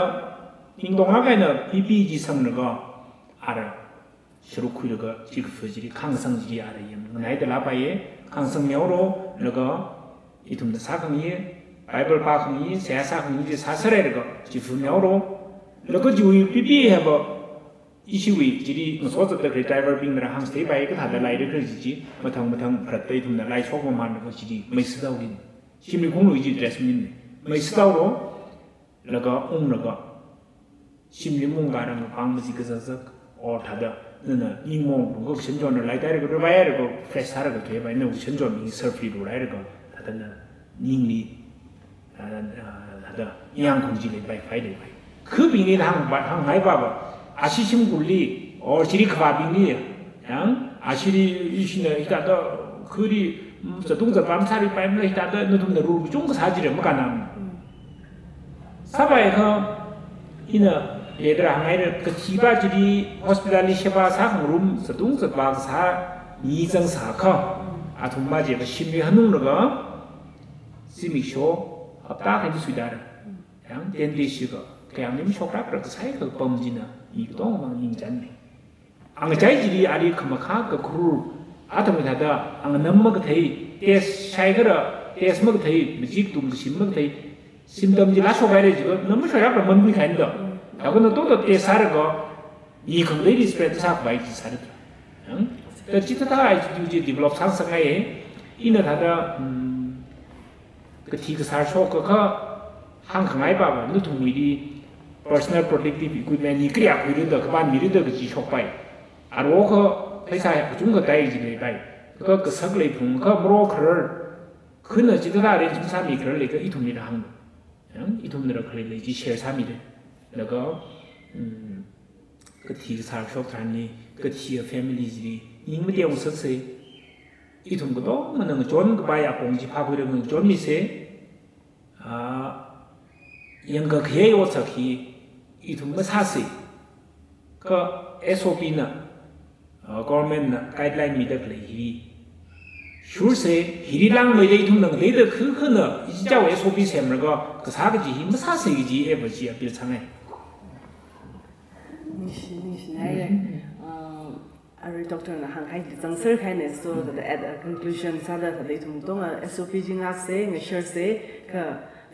ningtonglāk eina P P E chi sanglaga, ara sharuk khuilaga, chikaphā chili, khangasang chili ara yamngaida lāpaiye, khangasangmihaoro, laga ithumna sākhangyi, Bible pākhangyi, seihā sākhangyi chi sāserhailaga, chi phāmihaoro, laga chiwui P P E hiva, ishiwui chili ngaso zatda khalei driver bingna rāhāngsātheipai, kathāda laida khalei chi chi, mathang mathang pharatta ithumna laishok mamānlaga chili mei sāthaoki. Shimli khunglui chi dress maninne. Mei sāthaoro, laga unglaga, shimli mungkharang pāng mazi kazakzak, or thāda, nana ningmong phungakha kashan chonra laitailaga, rāvailaga, fresh sālaga thuipai, nawui kashan chon mi surf li lulailaga, thāda na ningli, ah, ah, thāda, yangkhung chi leipai, phai leipai. Khabingli hāngpai, hāngngai papa, ashi shimkhurli, or chili khavābingli, yang, ashili ishina hithāda, khuri, mm, zatung zatpam sāripaimala hithāda, nathumna rule kachungkha sā jira makānam. Sāpaiakha, ina, leidara hāngngaira, kathipa chili hospital li sheba sākhang room zatung zatpa kasā mi zangsākha, athum maje kashimli hanunglaga, zimiksho, hapta khani suidara. Yang ten days shikha, kayāngli mashokrapra kasāi kapam china, mi katongawui vang ningchānne. Angachai chili ali khamakhā kakhur, atam thāda, anganam makathei, test shaikhala, test makathei, machik tum kashim makathei, symptom chi lashokhaira jiakha, na mashoyākla mankhuikhaida. Laga na tongda test sālaga, mi khangateili spread sākhavai chi sāra. Yang, ta chithāda attitude chi develop sāngasakngaiye, ina thāda, hmm, kathi kasār shokakha, hāngkhangai papa, nathumwuili personal protective equipment hi kayākha khuirada, kapān mirada kaji shokpai. Aruikha pheisā kachungkha tai ji leipai. Kha kasak leiphungakha marokharar, khana chithāda arrange masāmikharar leiakha ithumli rāhāng. Yang, ithumna rākhalei lei chi share sāmida. Laga, mm, kathi kasār shok tharanli, kathiya family chili, ning mateongasaksa. Ithum katongana ngachonkapai apong chi phākhuilaga ngachonmisa. Ah, yangkakahai otsak hi ithum masāsa. Kha S O P na, ah, government na guideline mida khalei hi shursa, hili langmeida ithumna ngateida khakhana, ichichao S O P semlaga, kasā kaji hi masāsa kaji eva chi appeal sāngai. Ningshi, ningshi nai. Uh, arui doctor na hāngkahai chi zangser kahaina, so that at a conclusion sāda, that ithum tonga S O P chi ngāksa, ngasharsa, kha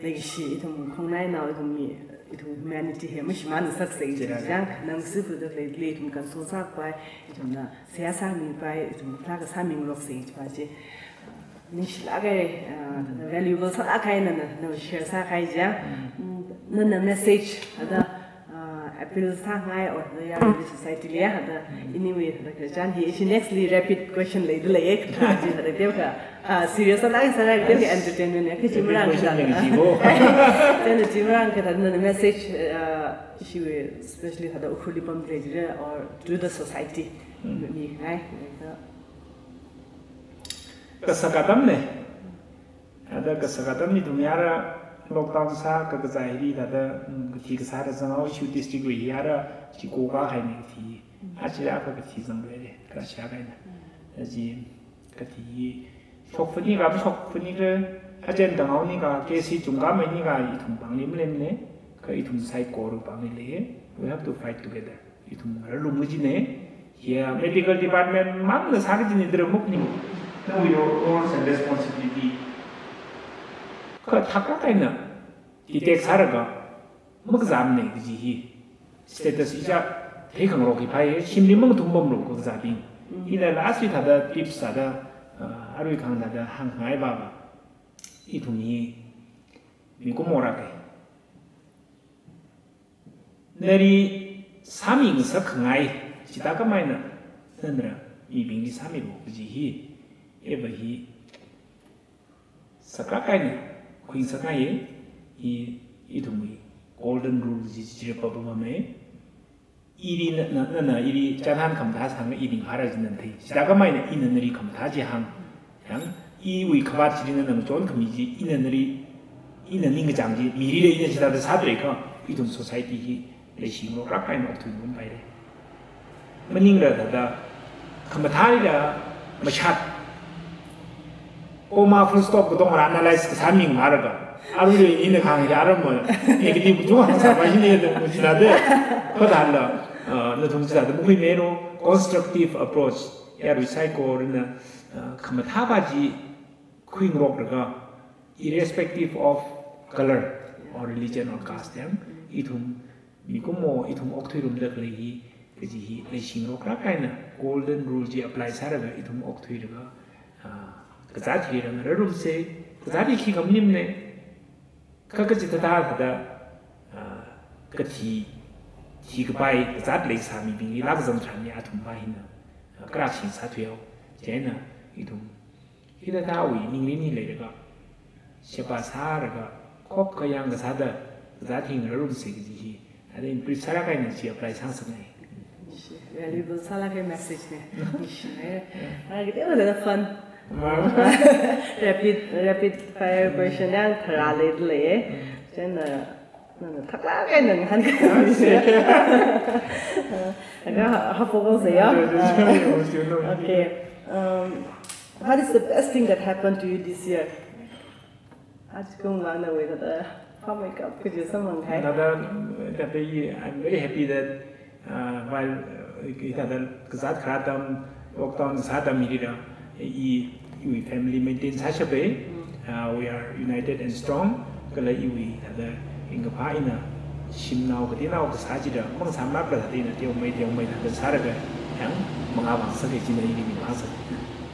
leikashi ithum khongnainao, ithum mi, ithum humanity hi mashimānngasaksa, jira jang, nang sifu da lei, lei ithum console sāpai, ithumna seihā sāmipai, ithum thākha sāmingaroksa, jipa chi. Ningshilāka, uh, valuable sālāka nana, nana share sākahai chi. Mm, nana message, ada, uh, appeal sāngai or the Yarrawaddy society li, ada, anyway, ada kachan hi, ishi next li rapid question leida leiya, kaji, ada teokha, uh, serious sālāk sālāk teokha entertainment ya, kachi marān kathā. Chieina chi marān kathā nana message, uh, ishiwui, especially ada Ukhrulli pamda lei jira or to the society. Mm. Mingai, ada. Kasak atamna. Ada kasak atamli ithum yara lockdown sā kakazā hili thāda, mm, kathi kasāda zanghao ishiwui district wui hi yara chiko kahaina kathi. Achila kha kathi zangluira, kashā kahaina. Achi kathi Shokfani ka, mashokfani ka, achen tanghaoni ka, K C chungkhamei ni ka, ithum pāngli malemne, kha ithum saikora pāngli lei, we have to fight together. Ithum ralung kajine, hiya medical department mangna sā kajine dra mukni. Know your roles and responsibility. Kha thakra kaina, detect sālaga, makazāmne kaji hi. Status icha theikhangarok hi phāya, shimli mangathumpamlu kakazābing. Mm. Ina last week thāda tips sāda, uh, arui khang thāda hāngkhangai baba. Ithum hi mikumo rākai. Nali sāmingasak khangai, chithākhamei eina, nana mibingli sāmilu kaji hi, eva hi, sakra kaina, khuingasakngai, i, ithumwui golden rule chi chirapapamei. Ili na, na, nana ili chānhan khamathā sānga ili hara jinanthei. Chithākhamei eina ina nali khamathā chi hāng. Yang, iwui khavāt chili nana ngachon khami chi, ina nali, ina ningkachāng chi, mili lei ina chithāda sāda leikha, ithum society hi, leishingarok rākaina okthuirum paire. Maningla thāda, khamathālila mashat. Comma full stop katonga analyze kasā ming maraga. Arui ina khang hi aram negative kachungkha sāpai hina da mujina de. Kha thāla, uh, nathum chithāda makhuimeilu constructive approach. Yarui saikorana, uh, khamathā pa chi khuingaroklaga, irrespective of color or religion or caste, yang, ithum mikumo, ithum okthuirumda khalei hi, kaji hi, leishingarok rākaina, golden rule chi apply sālaga, ithum okthuilaga, ah, kazāt hi rāngarumsa, kazāt hi khi khamnimne, kha kachithāda thāda, ah, kathi, thikapai, kazāt leisā mibingli lākazang tharanli athum pa hina, ah, kharākshi sāthuihaowa, chieina, ithum hithāda awui ningli ni leilaga, sheba sālaga, khop kayang kasāda, kazāt hi ngarumsa kaji hi, adi improve sālaga ina chi apply sāngasakngai. Valuable sālaga message ne. Ai, kite wala fun. Wow. Rapid, rapid fire question yang tharā leilei. Chieina, nana thakla kai nana han. Aga ha focus ya. Okay. Um, what is the best thing that happened to you this year? Achikung vang nawui thāda, oh my God, could you someone hai? Thāda, thāda, I'm very happy that, uh, while, uh, thāda kazāt kharā atam, lockdown sā atam hili da, i, iwui family maintain sāshappai, uh, we are united and strong. Kala iwui thāda ringkaphā ina shimnao katinao kasā chida, mang samlak la thāda ina teomei, teomei thāda sālaga, yang mangā vāngsaka china ili mi vāngsaka.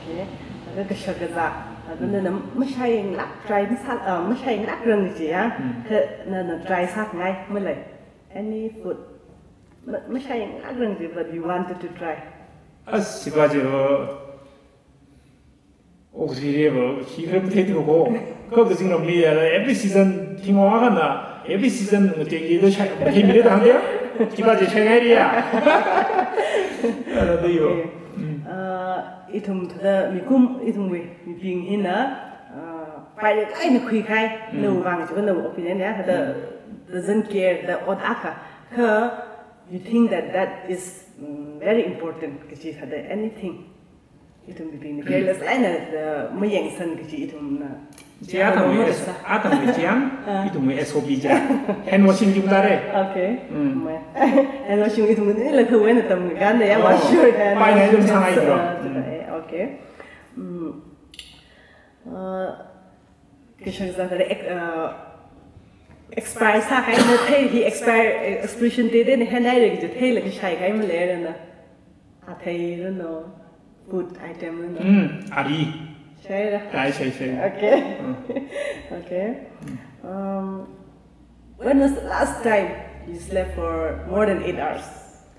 Okay. Thāda kashak kazā, thāda nana mashāyinglak, try masā, uh, mashāyinglak rang chi ya, kha nana try sāngai, malei. Any food. Ma-, mashāyinglak rang chi, but you wanted to try. As, chiva chi, uh, Okthuilaga, khi kharā matheithu ko. Kha kazingramli ya, every season, thingwa kana, every season, ngatei da shai, matheimida thang dia. Chiva chi shaingairi ya. Ara da yo. Okay. Mm. Uh, ithum thāda mikum, ithumwui mibing hina, uh, pailāk eina khuikhai, nawui vang chiva nawui opinion ya, thāda doesn't care, the ot akha. Kha, you think that that is, mm, very important, kachi thāda anything. Ithum mibingna careless eina, uh, mayangsan kachi ithumna. Chi athumwui S-, athumwui chiang, ithumwui S O P chiang. Hand washing chi tare. Okay. Mm. Mai. Hand washing ithumna la kawena tam ganda ya, wash your hand. Pai na ithum sangai dro. Uh, okay. Mm. Uh, Kashak kazā thāda, ex-, uh, expire sākahai na thei hi expire, eh, expiration date na hāngngaira kaji theilaga shaikai maleirana. Athei rano, food item rano. Mm, ari. Shaira. Ai, shai, shai. Okay. Mm. Okay. Um, when was the last time you slept for more than eight hours?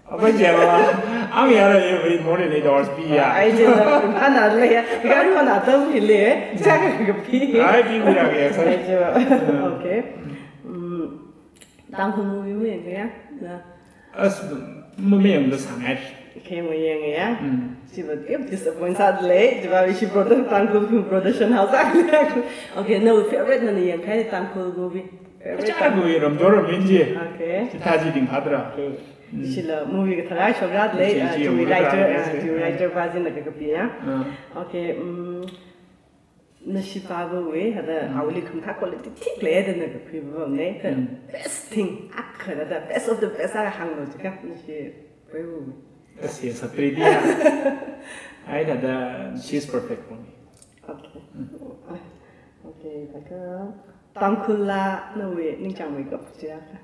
Apa jawab? Ami ara ye more than eight hours pi ya. Ai, je na, ana le ya. Kan mana tam hi le. Jaga ka pi. Ai, pi pi ya, ya, sorry. Ai, je. Okay. Mm. Tangkhul movie mayang ya? Na. As, mayang da sangat. Okay, mayang ya. Mm. Chiva, yep, disappoint sāda lei. Chiva, ishi product, Tangkhul film production house. Okay, nawui favorite nana yangkahai Tangkhul movie. Favorite. Achā movie Ramjo Ramin ji. Okay. Chithā chi ringphādra. Okay. Mm. Ishi la movie kathā ngai shokra lei, chi, ah, chi chiwui movie writer, kathā ah, ngai chiwui writer pa china kakapi ya. Ah. Okay, mm, Nashi pāvawui, thāda Mm. awuili khamathā quality thik leida na kakhuivawui ne. The Mm. best thing, akha thāda best of the best akha hānglu jiakha, nashi pāvawui. Yes, yes, Sapriti ya. Ai thāda, she's perfect for me. Okay. Mm. Okay, thākha Tangkhul la nawui ningchāngmeikap jiakha.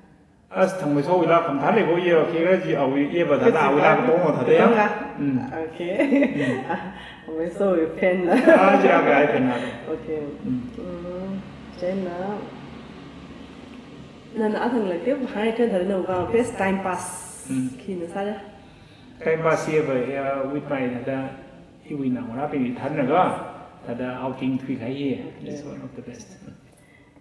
As Thangmeisowui la khamathā lei ko, ye, okay, kaji awui, ye ba thāda awui la katonga thāda ya. Katonga. Mm. Okay. Mm. Ah, Thangmeisowui fan la. Ah, jiakha ai fan la. Okay. Mm. Mm, chieina, nana athang lei te, hai kan thāda nawui best time pass Mm. khina sāda? Time pass ye ba, ya, with my thāda, iwui naongarābing thānlaga, thāda outing thuikahai ye. Okay. It's one of the best.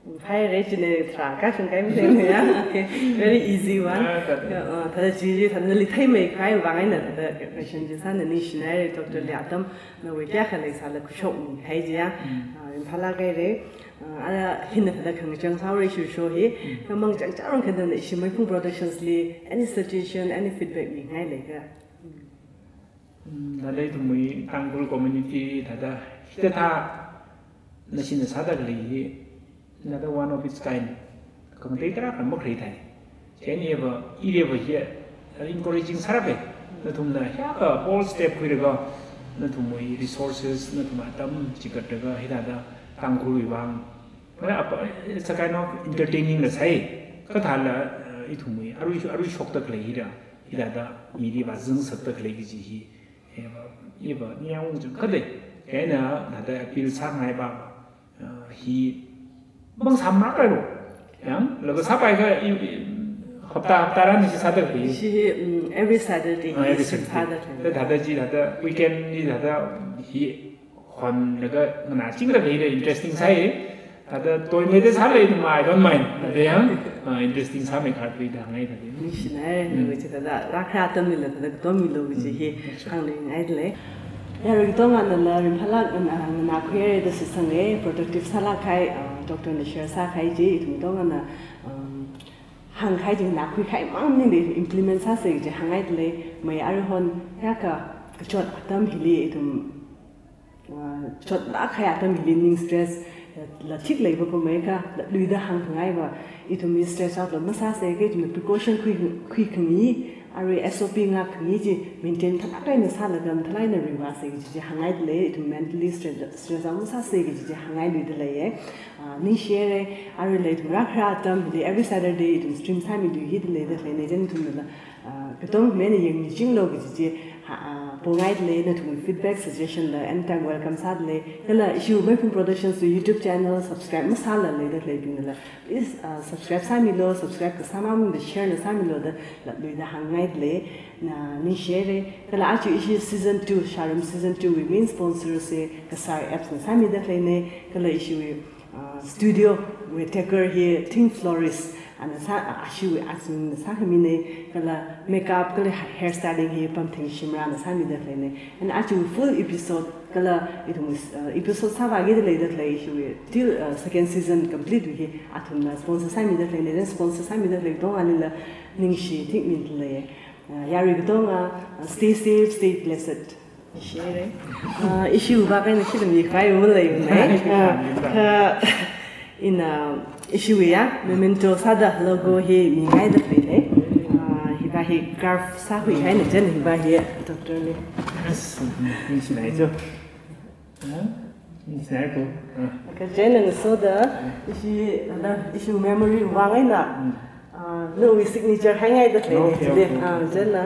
Phāhaira chieina tharā kashung kahai mithei ya. Okay. Very easy one. Ah, thāda. Ya, uh, thāda chi chi, thāda nali theimeikhavai vang eina thāda question chi sāna. Ningshina haira, Doctor li atam nawui kayākha leisāla khuishokmihai jiakha. Mm. Ah, ringphālāk haira. Ah, ara hina thāda khangachang sāhaora ishi show hi. Mm. Kha mangachang chang rong khandan ishi Meiphung Productions li any suggestion, any feedback mingai leiakha. Mm, thāda ithumwui Tangkhul community thāda hithāda nashina sāda khalei hi, another one of its kind. Khangatei tarākha makhalei thai. Chieina ye ba, i ye ba hi, encouraging sāra pe. Nathumna hiyākha bold step khuilaga, nathumwui resources, nathum atam chikatlaga, hithāda Tangkhulwui vang. Mana apa, it's a kind of entertaining la sai. Kathāla, uh, ithumwui, arui, arui shokda khalei hithāda, hithāda, mili vāzang sakda khalei kaji hi. Eva, eva, ni yang ung jang kade. Kaina, thāda appeal sāngai ba, ah, hi, bang samrak lo. Yang, laga sāpai kha, i, i, hapta, hapta rani shi sāda khalei. Shi, mm, every Saturday, Ah, every shi Saturday. Sāda khalei. Thāda, thāda chi, thāda weekend li, thāda hi, hon, laga, nganā chingda khalei, interesting sai. Thāda toimeida sālei ithum, I don't mind. Thāda yang, ah, interesting sāmei kharpui da ngai thāda. Ningshina haira, Mm. nawui chi thāda, rākhara atamlila thāda, katom milu kaji Mm. hi, Yes, sir. hāngluingaida lei. Yarui katongana la, ringphālāk, ah, nganākhui haira da shitsanga, productive sālāk kahai, ah, Doctor na share sākahai chi, ithum katongana, um, hāngkahai chi nganākhuikahai mang maningda implement sāsa kaji hāngngaida lei, mai aruihon, hiyākha, kachot atam hili, ithum, Ah, chotlāk kahai atam hili ning stress, eh, la thik leiva pamei kha, la luida hāngkhangai va, ithum stress out la masāsa kha, ithum precaution khui, khuikhangai, arui S O P ngākkhangai chi, maintain thalāk eina sālaga, mathālāk eina ringvāsa kaji chi hāngngaida lei, ithum mentally stress, stress out masāsa kaji chi hāngngai luida leiya. Ah, ningshi haira, aruila ithum rākhara atam hili, every Saturday ithum stream sāmilu hida leida leina, chieina ithumla, Ah, katongmana yangmichinglu kaji chi, ha, ah, pongaida lei, nathumwui feedback, suggestion la anytime welcome sāda lei. Kala ishi Meiphung Productions YouTube channel subscribe masāla leida leibingla, please, ah, subscribe sāmilu, subscribe kasā mamangda share la sāmilu da, la luida hāngngaida lei, na ningshi haira. Kala aja ishi season two, Shārum season two wui main sponsor se Kasar Apps na sāmida leina, kala ishiwui ah, studio wui decor hi Think Florist ana sā, ah, ashiwui azingna sākhamina, kala makeup kala ha-, hairstyling hi Pamthing Shimrah na sāmida leina. And aja full episode kala ithum, ah, episode sāvākida leida lei ishiwui till, ah, second season complete wui hi athumna sponsor sāmida leina, then sponsor sāmida lei katongalila ningshi thikmida lei. Ah, yarui katonga, ah, stay safe, stay blessed. Share. Ah, ishiwui vang eina khikha mikhavai maleimana. Ah, kha ina ishiwui ya, memento sāda logo hi mingaida leina. Ah, hiva hi scarf sākhuihaina, chieina hiva hi Doctor li. Yes, ningshinai jo. Huh? Ningshinai ko. Ah. Kha chieina ngasoda, ishi, na, ishi memory vang eina. Mm. Ah, nawui signature haingaida lei Okay, chili. okay, Ah, okay. Chieina.